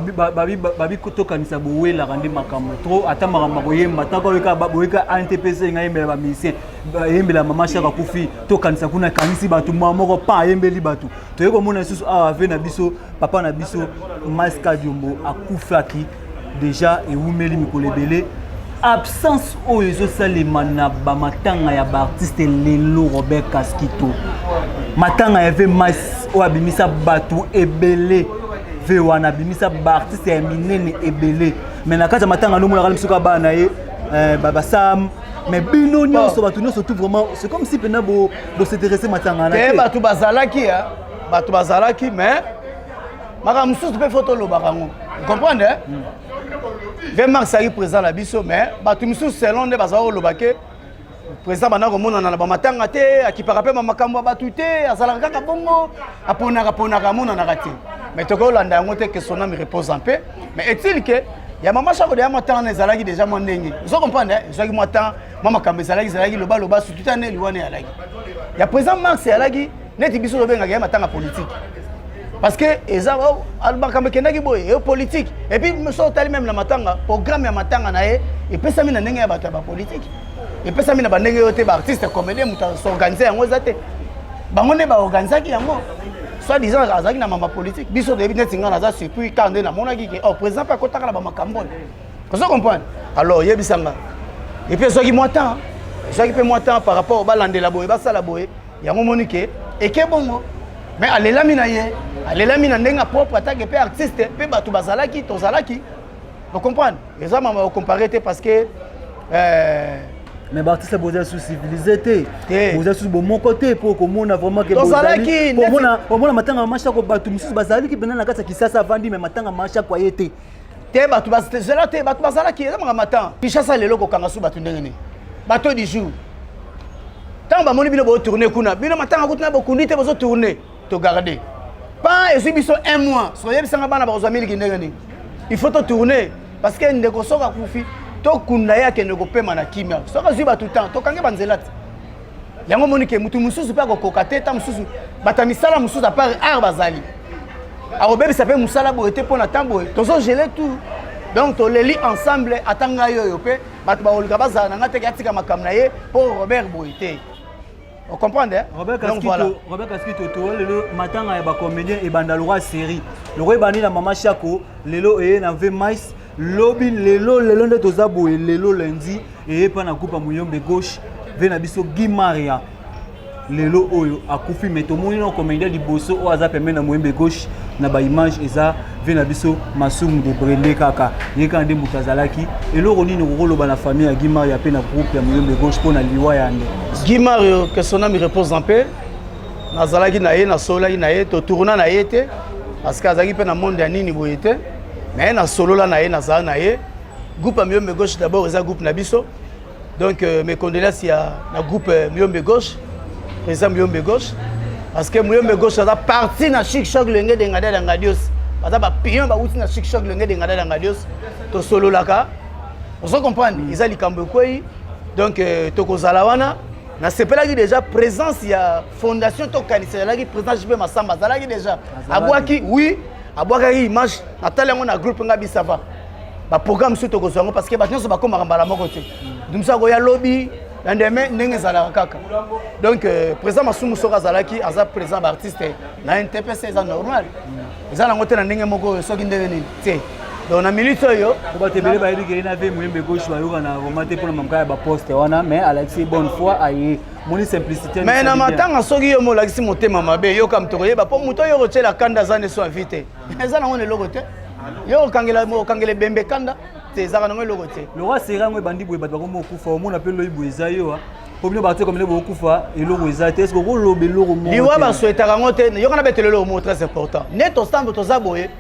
babi tokanisa bowelaka nde makambo trop, ata makambo akoyemba taka oyeka boyeka ANTPC ngai yembela bamusicien, yembela mama Shaka akufi, tokanisa kuna akanisi bato mwa moko pa ayembeli bato. Toye komona lisusu awa ave na biso, papa na biso Maska Diombo akufaki déjà, ewumeli mikolo ebele. Absence oyo ezosalema na bamatanga ya baartiste lelo, Robert Kaskito, matanga ya ve mas oyo abimisa bato ebele, ve wana abimisa baartiste ya minene ebele, mais na kati ya matanga ndomonaka biso kaka bana na ye basam. Mais bino nyonso, bato nyonso tout, vraiment c'est comme si mpena bosinteresse matanga na te. Bato bazalaki, bato bazalaki, mais makambo mosusu mpe fo tolobaka yango, comprendre. Ve Max ayaki président na biso, mais bato mosusu selon nde bazala koloba ke président banda komonana na bamatanga te, akipaka mpe bamakambo ya bato te, azalaka kaka bongo, aponaka ponaka, amonanaka te. Mais tokolanda yango te, que son âme repose en paix. Mais est-il que ya mama Chako deya mwa temps ezalaki déjà mwa ndenge ozo comprendre, ezwaki mwa temps, mwa makambo ezalaki lobaloba, surtout ta neli wana eyalaki ya président Max, eyalaki neti biso tobengaka ye matanga politique, parce que eza makambo ekendaki boye eyo politique. Et puis so otali même na matanga, programme ya matanga na ye epesami na ndenge ya bato ya bapolitique, epesami na bandenge oyo te. Baartiste comédien moto asorganize yango eza te, bango nde baorganizaki yango, soit disant azalaki na mama politique. Biso toyebi neti ngai naza surpris kaka nde namonaki ke oh, président mpe akotaka na bamakambo oyo, ozo comprendre. Alors yebisanga, et puis ezwaki mwa temps, ezwaki mpe mwa temps par rapport balandela boye, basala boye yango, moni ke eke bongo. Mais alelami na ye, alelami na ndenge propre atake mpe artiste mpe bato bazalaki, tozalaki, ocomprendre. Eza mama ocompare te, parce que Mais baartiste boza su civilisé te, boza su bomoko te mpo komona vraiment ke tozalaki. Omona matanga ya Mashako, bato mosusu bazalaki mpena na kati ya Kisasa avandi, mais matanga Mashako aye te. Te, bato bazela te, bato bazalaki. Eza makambo matan Kinshasa lelo kokanga su bato ndenge nini, bato du jour. Ntango bamoni bino botourne kuna, bino matanga kutu na bokundi te, bozotourne, togarde pa ezwi biso un mois. Soki oyebisanga bana bakozwa miliki ndenge nini? Il faut totourne parce que ndeko soki akufi, tokunda ye, akende kopema na kimia. Soki azwi bato temps, tokange banzela te. Yango omoni ke motu mosusu mpe akokoka te. Ta mosusu bato ya misala mosusu à part art bazali, akobebisa mpe mosala boye te mpo na temps boye tozogele tout. Donc toleli ensemble. Ata ngai oyo mpe bato bakoluka bazala na ngai teke atika makambo na ye mpo Robert boye te, ocomprendre, hein? Robert. Donc voilà. Kaskito, Robert Kaskito, to lelo matanga ya bacomédien ebanda lokwa série loko ebandi na Mama Shako, lelo eye na V Mais, lobi lelo, lelo nde toza boye, lelo lundi eye mpa na groupe ya Muyombe Gauche. Ve na biso Guy Maria lelo oyo akufi, mais tomoni na comédien liboso oyo aza pembeni na Moyembe Gauche na baimage eza ve na biso Masumu de Brende. Kaka ye kaka nde moto azalaki. Eloko nini okokoloba na famille ya Guy Maria mpe na groupe ya Moyembe Gauche mpo na liwa ya nde? Guy Mario, que son âme repose en paix. Nazalaki na ye, nasololaki na ye, totourna na ye te parce que azalaki mpe na monde ya nini boye te. Na ye nasolola na ye, nazala na ye. Groupe ya Muyombe Gauche d'abord eza groupe na biso. Donc mes condoléances ya na groupe Muyombe Gauche, président Muyombe Gauche, parce que Muyombe Gauche aza parti na Chic Choc Lenge de Ngada Ngadios, baza bapion bauti na Chic Choc Lenge de Ngada Ngadios. Tosololaka, ozo comprendre. Eza likambo ekwei, donc tokozala wana. Nasepelaki déjà présence ya fondation Tokanisa. Ezalaki président JP Masamba, azalaki déjà, abwaki, oui, abwakaki image. Natali yango na groupe nga bisava. Baprogramme mosusu tokozwa yango parce que bato nyonso bakomaka mbala moko te. Moto mosusu akoya lobi na ndeme, ndenge ezalaka kaka. Donc président Masumu soki azalaki, aza président baartiste na NTPC, eza normal, eza nango te na ndenge moko oyo soki ndenge nini te. Donc na minute oyo Po bato ebele bayebi ke ye na ve Moyembe Gauche bayoka na vraiment te mpona mamka ya baposte wana, mais alakisi bonne foi, aye moni simplicité. Mais na matanga, soki yo molakisi motema mabe, yoka moto koyeba mpo moto oyo kotiela kanda aza neso avi te, eza nango na eloko te. Yo okangela, okangela ebembe kanda te, ezaka nango eloko te. Lokwa série yango ebandi boye, bato bakoma okufa, omona mpe loyi boye eza yo po bino bato komene bokokufa, eloko eza te. Est-ce okoloba eloko moko Liwa te? Baswetaka yango te. Yoka, na betela eloko moko très important. Nde tosambe, toza boye,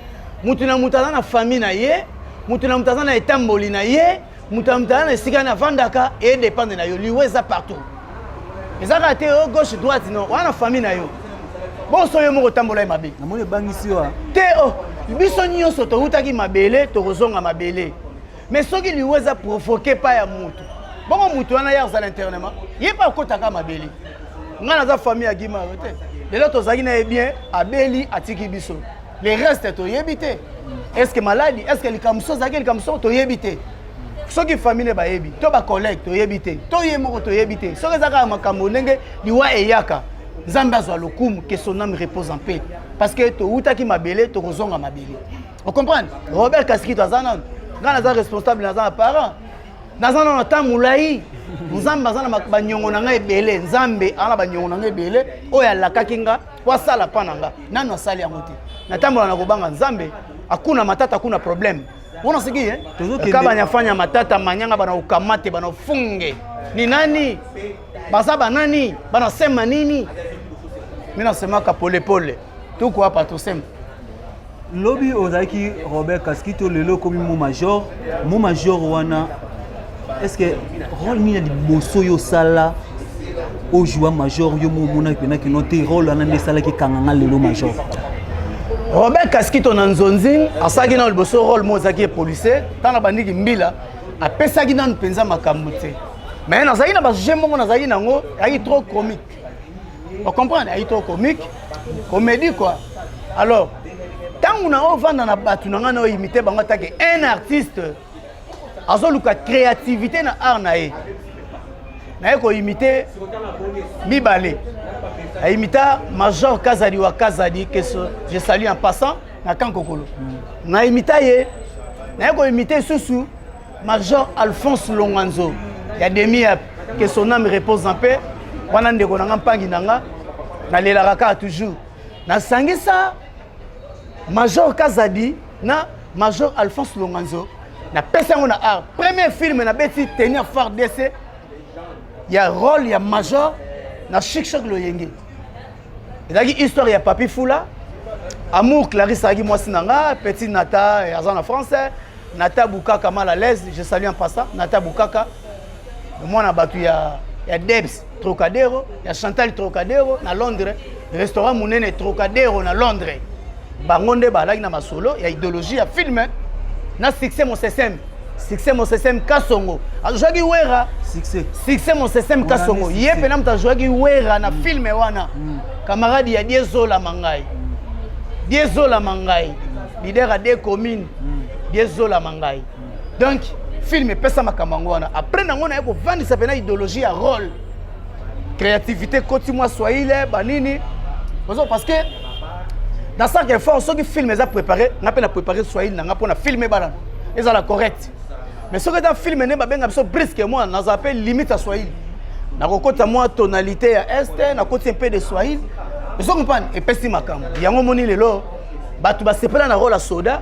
mutu na mutu aza na famille na ye, mutu na mutu aza na etamboli na ye, mutu na mutu aza na esika na avandaka, edépendre na yo. Liwa eza partout, eza kaka te o gauche, droite, non. Wana na famille na yo, bonso yo moko otambola ye mabe. Namoni ebangisi yo. Te, o biso nyonso towutaki mabele, tokozonga mabele. Mais soki liwa eza provoqué pa ya mutu bongo, mutu wana ye azala internement, ye mpe akotaka mabele. Ngai naza famille ya Gimaro te. Lelo tozalaki na ye bien, abeli, atiki biso. Le reste toyebi te. Est ce que maladi, est ce que likambo so azalaki, likambo so toyebi te. Soki famille ne bayebi to bacollègue toyebi te, to ye moko toyebi te. Soki eza kaka makambo ndenge liwa eyaka, Nzambe azwa lokumu, que son âme repose en paix, parce que towutaki mabele, tokozonga mabele, ocomprendre. Robert Kasikito aza nano, ngai naza responsable, naza na parent, naza nano ata molai. Nzambe aza na banyongo na ngai ebele, Nzambe aza na banyongo na ngai ebele oyo alakaki nga po asala mpa na nga, nano asali yango te. Natambola na kobanga Nzambe. Akuna matata, akuna problème wana siki ka banyafanya matata manyanga, bana okamate, bana ofunge ni nani, baza banani, banasema nini? Mi nasemaka polepole, tuko hapa tosema. Lobi ozalaki Robert Kaskito, lelo okomi mo major. Mo major wana, est ce que rôle nini ya liboso oyo osala, ojua major, yo mo omonaki mpena kino te rôle wana nde esalaki kanganga lelo major? Robert Kaskito na Nzonzi asalaki nano liboso rôle mo ezalaki ye policier. Ntango abandiki mbila, apesaki nanu mpenza makambo te, mais nazalaki na bajeu moko, nazalaki nango, ezalaki trop comique, ocomprendre, ezalaki trop comique, comédie quoi. Alors ntango na ovanda na bato na ngai na oimite bango atake un artiste azoluka créativité na art na ye, naye koimite mibale. Aimita major Kazadi wa Kazadi, que je salue en passant, na Kankokolo. Naimita ye, naye koimite susu major Alphonse Longanzo ya Demi, que son âme repose en paix. Wana ndeko na nga, mpangi na nga, nalelaka kaka toujours. Nasangisa major Kazadi na major Alphonse Longanzo, napesi yango na art. Premier film nabeti tenir FARDC ya rôle ya major na Chic Choc Loyenge, ezalaki histoire ya Papi Fula Amour. Clarisse azalaki mwasi na nga. Petit Nata aza na français, Nata Bukaka, mal à l'aise, je salue en passant Nata Bukaka, mwana bato ya ya Debs Trocadero, ya Chantal Trocadero na Londres, restaurant munene Trocadero na Londres. Bango nde balaki na masolo ya idéologie ya film na succès mon CCM. Succès mon CCM Kasongo. Azwaki Wera. Succès. Succès mon CCM Kasongo. Ye pena moto azwaki Wera na mm. film wana. Mm. Camarade ya Diezola Mangai. Mm. Diezola Mangai. Mm. Leader ya deux communes. Mm. Diezola Mangai. Mm. Donc film epesa makambo yango wana après nango naye kovandisa mpena idéologie ya rôle créativité ekoti mwa swahili banini parce que nasalaka effort soki film eza préparé nga mpe na préparé swahili na nga mpo na film ebalana ezala correct mais soki eza film nde babenga biso brisque mwa nazala mpe limite ya swahili nakokota mwa tonalité ya est nakoti mpe de swahili ozo comprendre epesi makambo yango omoni lelo bato basepela na role ya soda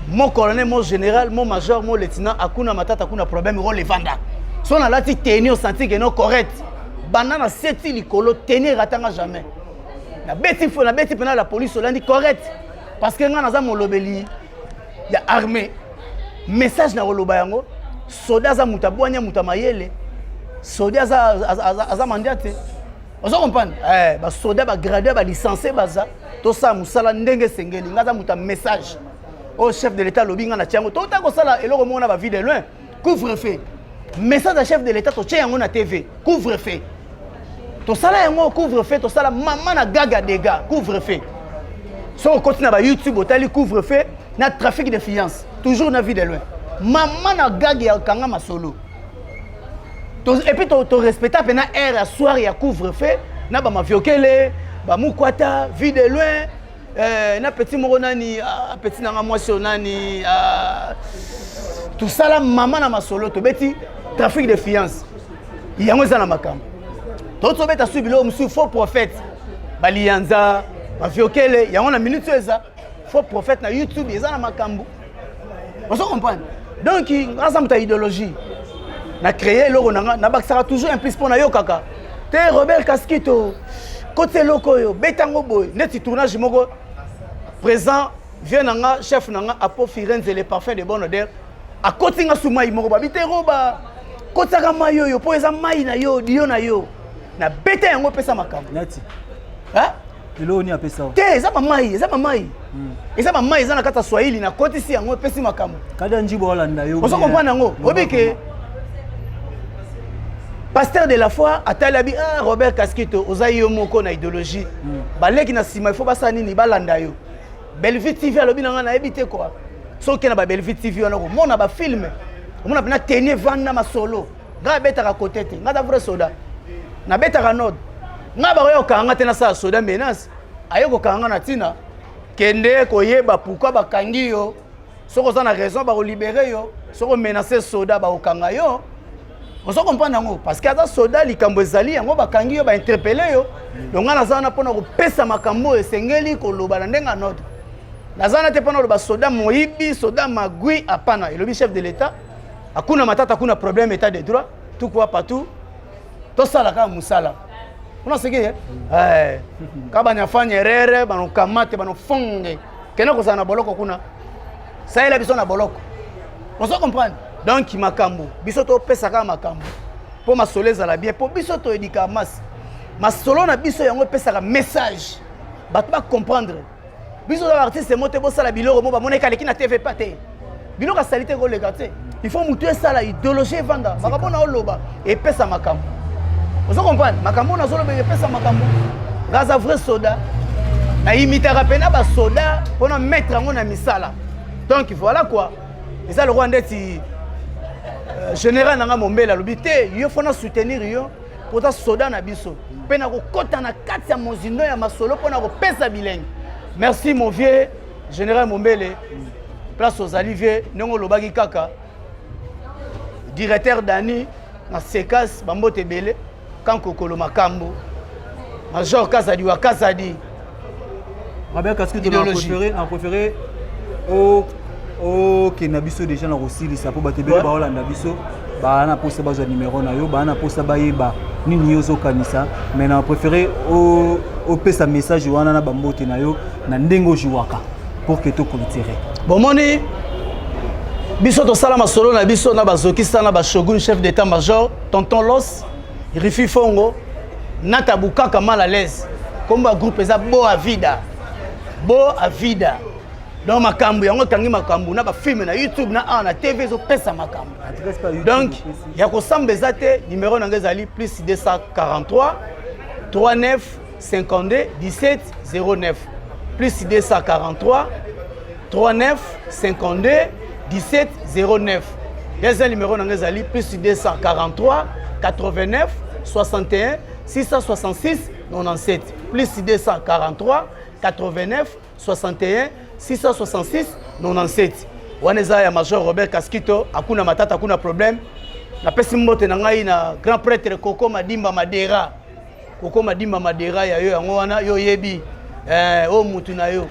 mo colonel mo général mo major mo lieutenant akuna matata akuna problème role evanda so nalati teni osanti ke no correct banda na seti likolo teni eratanga jamais nabeti fo nabeti mpena la police olandi correct parce que ngai naza molobeli ya armée message na koloba yango soda aza moto abwanya moto ya mayele soda aza, aza, aza, aza mandia te ozo comprendre eh, basoda bagrade balicencie baza tosala mosala ndenge esengeli ngai aza moto ya message oyo chef de l'état alobi ngai na tiango tota kosala eloko moko na bavie de loin couvre feu message ya chef de l'état totie yango na tv couvre feu tosala yango couvre feu tosala mama na gaga dega couvre feu soki okoti na bayoutube otali couvre feu na trafic de fiance toujours na vie de loin mama na gage ya kanga masolo et puis torespecta mpena aire ya soir ya couvre feu na bamaviokele bamukwata vie de loin eh, na petit moko nani ah, petit nanga mwasi oyo nani ah, tosala mama na masolo tobeti trafic de fiance yango eza na makambo totobeta su biloko mosusu faux prophète baliyanza baviokele yango na minute oyo eza faux prophète na youtube eza na makambo ozo comprendre donc aza moto ya idéologie na créé eloko na nga nabakisaka toujours un plus mpo nayokaka te robert kaskito koti eloko oyo beta yango boye neti tournage moko présent vieux na nga chef na nga apo firenze le parfum de bonne odeur akoti nga su mai moko babi te roba kotiaka mai oyo mpo eza mai na yo diyo na yo nabeta yango epesa makambo neti eloko nini apesa te eza bamai eza bamai hmm. eza bamai eza na kati ya swahili nakotisi yango epesi makambo kada njibo olanda yo ozo comprendre yango oyebi ke pasteur de la foi atali abi ah, robert kaskito oza yo moko na idéologie hmm. baleki na nsima ifo basala nini balanda yo bellevue tv alobi na ngai nayebi te kua soki okenda ba bellevue tv wana komona bafilme omona mpena tenie vanda masolo ngai abetaka kote te ngai aza vrai soda nabetaka node ngai bakoya kokanga nga te nasala soda menace aye kokanga nga na ntina kende koyeba pourkui bakangi yo soki oza na raison bakolibere yo soki omenace soda bakokanga yo ozo comprendre yango parce que aza soda likambo ezali yango bakangi yo bainterpele yo donc ngai naza wana mpona kopesa makambo oyo esengeli koloba na ndenge ya notre naza wana te mpona koloba soda moyibi soda magui apana elobi chef de l'état akuna matata kuna problème état de droit tout quoi partout tosala kaka mosala unasiki eh? eh, ka banyafanya erere banokamate banofonge kende kozala na boloko kuna salela biso na boloko ozo comprendre donc makambo biso topesa kaka makambo mpo masolo ezala bien mpo biso toyedika masi masolo na biso yango epesaka message bato bacomprendre biso oza baartiste mo te bosala biloko mo bamonaki aleki na tv pa te biloko asali te koleka te il faut motu esala idéologie evanda makambo na oloba epesa makambo ozo comprendre makambo nazoloba epesa makambo nga aza vrai soda nayimitaka mpena basoda mpona mettre yango na misala donc voilà quoi eza lokola ndeti euh, général na nga mombele alobi te yo fo na soutenir yo mpo soda na biso mpe na kokɔta na kati ya mozindo ya masolo mpo na kopesa bilengi merci mon vieux général mombele place ozali vieux ndenge olobaki kaka directeur dani na sekas bambote ebele kankokolo makambo major kazadi wa kazadi Robert Kaskito na préféré na préféré o okenda biso déjà na kosilisa mpo bato ebele baolanda biso baa na mposa bazwa nimero na yo baa na mposa bayeba nini yo ozokanisa mais na préféré opesa message wana na bambote na yo na ndenge ojouaka pour que toclôturer bomoni biso tosala masolo na biso na bazokisa na bashogun chef d'état major tonton los Rifi Fongo, Nata Bukaka mal à l'aise. Kombo ya groupe eza Boa Vida. Boa Vida. Donc makambo yango ekangi makambo na ba film na YouTube na awa na TV ezopesa makambo. Donc ya kosamba eza te, numéro na ngai ezali plus 243 39 52 17 09 plus 243 39 52 17 09 deuxième numéro na ngai ezali plus 243 89 61 666 97 plus 243 89 61 666 97 wana eza ya major Robert Kaskito akuna matata akuna problème napesi mbote na ngai na grand prêtre Koko Madimba Madera Koko Madimba Madera ya yo yango wana yo oyebi eh, oyo mutu na yo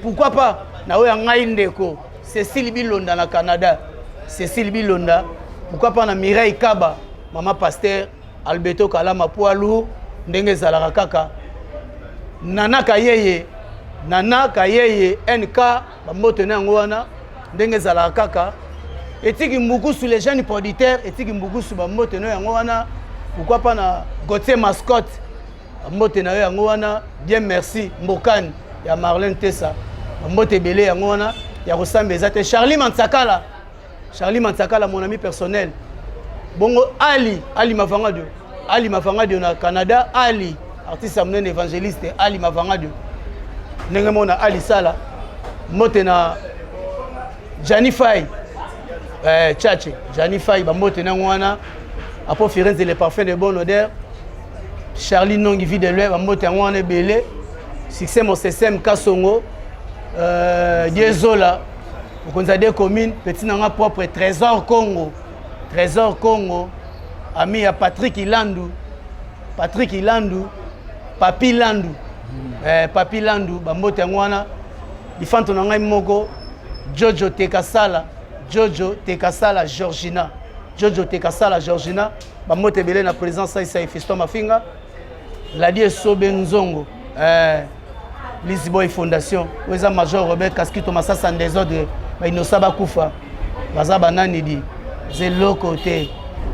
pourquoi pas na oyo ya ngai ndeko Cécile Bilonda na Canada Cécile Bilonda pourquoi pas na Mireille Kaba mama pasteur Alberto Kalama poids lourd ndenge ezalaka kaka Nana Kayeye Nana Kayeye NK bambote na yango wana ndenge ezalaka kaka etiki mbukusu les jeunes producteurs etiki mbukusu bambote na yango wana pourquoi pas na Gauthier Mascotte bambote na yo yango wana bien merci mbokani ya Marlène Tessa bambote ebele yango wana ya kosamba eza te Charlie Mansakala Charlie Mansakala mon ami personnel bongo Ali Ali Mavangadio Ali Mavangadio na Canada Ali artiste ya monene évangéliste Ali Mavangadio ndenge mona Ali Sala mbote na Gianni Fay eh, Tchatche Gianni Fay bambote nango wana apo Firenze le parfum de bonne odeur Charlie Nongi vie de loin bambote yango wana ebele succès mon CCM Kasongo euh, Diezola mokonzi ya deux communes petit na nga propre Trésor Congo Trésor Congo ami ya Patrick Ilandu Patrick Ilandu Papi Landu mm. eh, Papi Landu bambote yango wana lifanto na ngai moko Jojo Tekasala Jojo Tekasala Georgina Jojo Tekasala Georgina bambote ebele na président Saisai Fiston Mafinga Ladi Esobe Nzongo eh, Lisboy Fondation oyo eza Major Robert Kaskito Masasa en désordre bainosa bakufa baza banani di zeloko te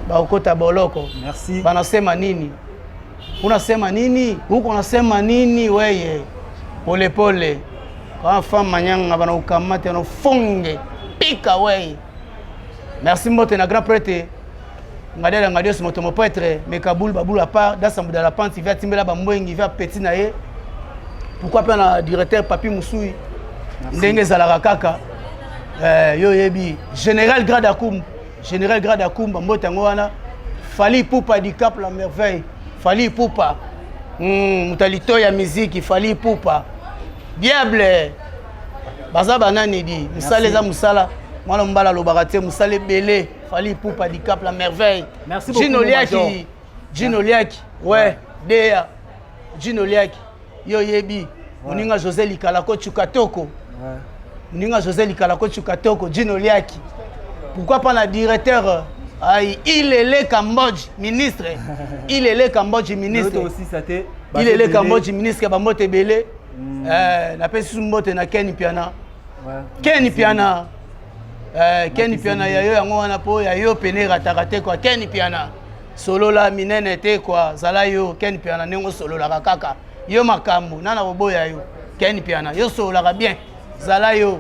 bakokota boloko Merci. Banasema nini unasema nini huko unasema nini weye polepole kama femme manyanga banaukamate banafunge pika weye merci mbote na grand prêtre ngadela ngadios moto mopretre mekabul babul apart dasambu la pante via timbela bambwengi via petit na ye pourquoi mpe na directeur papi musui ndenge ezalaka kaka eh, yo oyebi général grade akum général grade akum bambote yango wana fali pupa du cap la merveille fali pupa hmm, moto ya lito ya miziki fali pupa diable baza banani di mosala eza mosala mwana mobali alobaka te mosala ebele Fally Ipupa Dicap la merveille. Merci beaucoup. Gino Liaki. Gino Liaki. Ouais, Dea. Gino Liaki. Yo yebi. Moninga José Likalako Chukatoko. Ouais. Moninga José Likalako Chukatoko, Gino Liaki. Pourquoi pas la directeur euh, Aïe, il est le Cambodge, ministre. Il est le Cambodge, ministre. Aussi, ça il est le Cambodge, ministre, Bambote Belé. Euh, napesi mbote na Ken Piana. Ouais. Ken Piana. Eh, Ken Piana ya yo yango wana po ya yo pene erataka te kwa Ken Piana solola minene te kwa zala yo Ken Piana ndenge osololaka kaka yo makambo nana koboya yo Ken Piana yo sololaka bien zala yo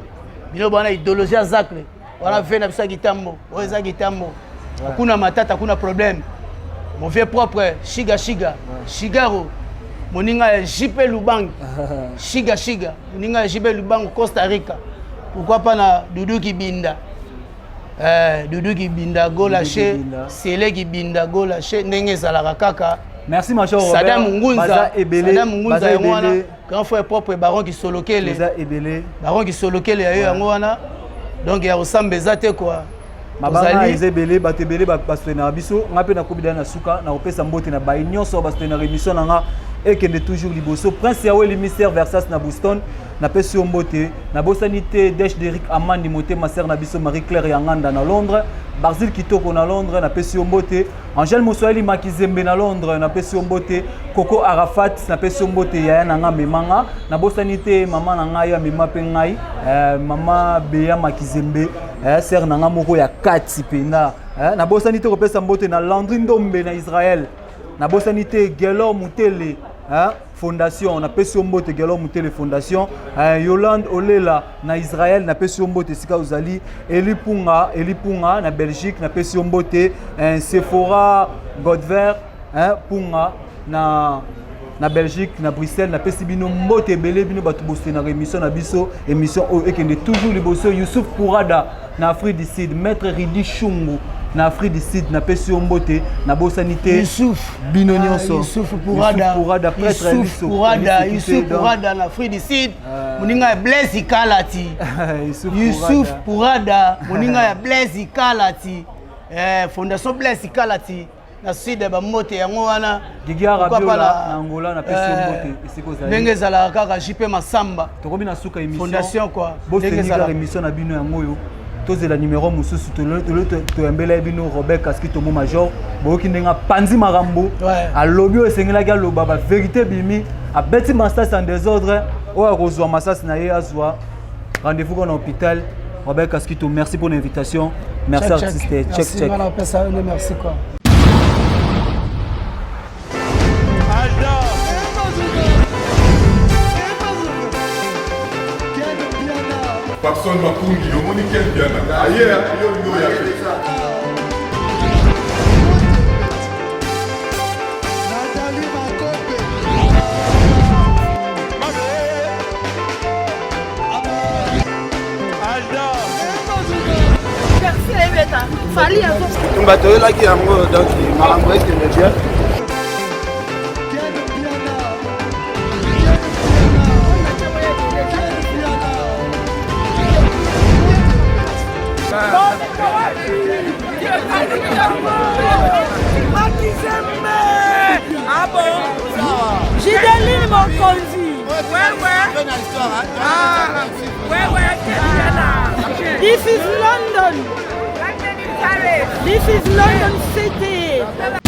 bino bwana idéologie ya zacle wana ve na biso ya kitambo oyo eza kitambo hakuna matata hakuna problème mon vieux propre shiga shiga shigaro moninga ya JP Lubang shiga shiga moninga ya JP Lubang Costa Rica pourquoi pas na Doudou Kibinda eh, Doudou Kibinda golache Sele Kibinda golache ndenge ezalaka kaka Merci Major Robert. Sadam Ngunza Baza ebele. Sadam Ngunza Baza yango wana ebele. grand frère propre Baron Kisolokele Baza ebele. Baron Kisolokele ya yo yango wana donc ya kosamba eza te quoi mabanga eza ebele bato ebele basoutenaka biso ngai mpe nakomi daya na suka nakopesa mbote na baye nyonso basoutenaka émission na nga ekende toujours liboso prince yaweli mister versas na boston napesi yo mbote nabosani te desh derik amandi motema sere na biso marie claire ya nganda na londres barzil kitoko na londres napesi yo mbote angèle moswahili makizembe na londres napesi yo mbote koko arafat napesi yo mbote yaya na nga amema nga nabosani te mama na ngai amema mpe ngai eh, mama beya makizembe eh, sere na nga moko ya kati mpenza eh, nabosani te kopesa mbote na landri ndombe na israel. Nabosani te Gelor Mutele, hein, fondation, napesi yo mbote Gelor Mutele fondation, hein, Yolande Olela na Israël, napesi yo mbote esika ozali, Eli Punga, Eli Punga na Belgique, napesi yo mbote, hein, Sephora Godver, hein, Punga na na Belgique, na Bruxelles, napesi bino mbote ebele, bino bato bosenaka émission na biso, émission oyo ekende toujours liboso. Youssouf Pourada na Afrique du Sud, Maître Ridi Shungu na Afrique du Sud, napesi yo mbote, nabosani te Youssouf bino Ah, nyonso. Youssouf Pourada, Youssouf Pourada, prêtre Youssouf Liso, Pourada, Liso Youssouf Kite, donc. Pourada na Afrique du Sud, moninga ya Blaise Kalati. Youssouf Youssouf Pourada. Pourada, moninga ya Blaise Kalati. Eh, Fondation Blaise Kalati na sud ya bambote yango wana. Gigi Pourquoi Arabiola pas la- na Angola, napesi yo Eh, mbote esika ozali. ndenge ezalaka kaka JP Masamba. Tokomi na suka émission. Fondation quoi. Ndenge Boseni kaka ezalaka. émission na bino yango oyo. Tozela numéro mosusu, toyambela ye bino Robert Kaskito mo major. Boyoki ndenge apanzi makambo. Ouais. Alobi oyo esengelaki aloba, ba vérité bimi, abeti masasi en désordre, oyo akozwa masasi na ye azwa. Rendez-vous na hôpital. Robert Kaskito, merci pour l'invitation. Merci Check, check. artiste. Check, Merci, check. voilà, opesa yo nde merci quoi. Papson Makungi, omoni Ken Mpiana aye yo olingi oya te. Tumba toyelaki yango donc makambo ekende bien. Gideline Mokonzi. Ouais, ouais. Ah, ouais, ouais, This is London. This is London City.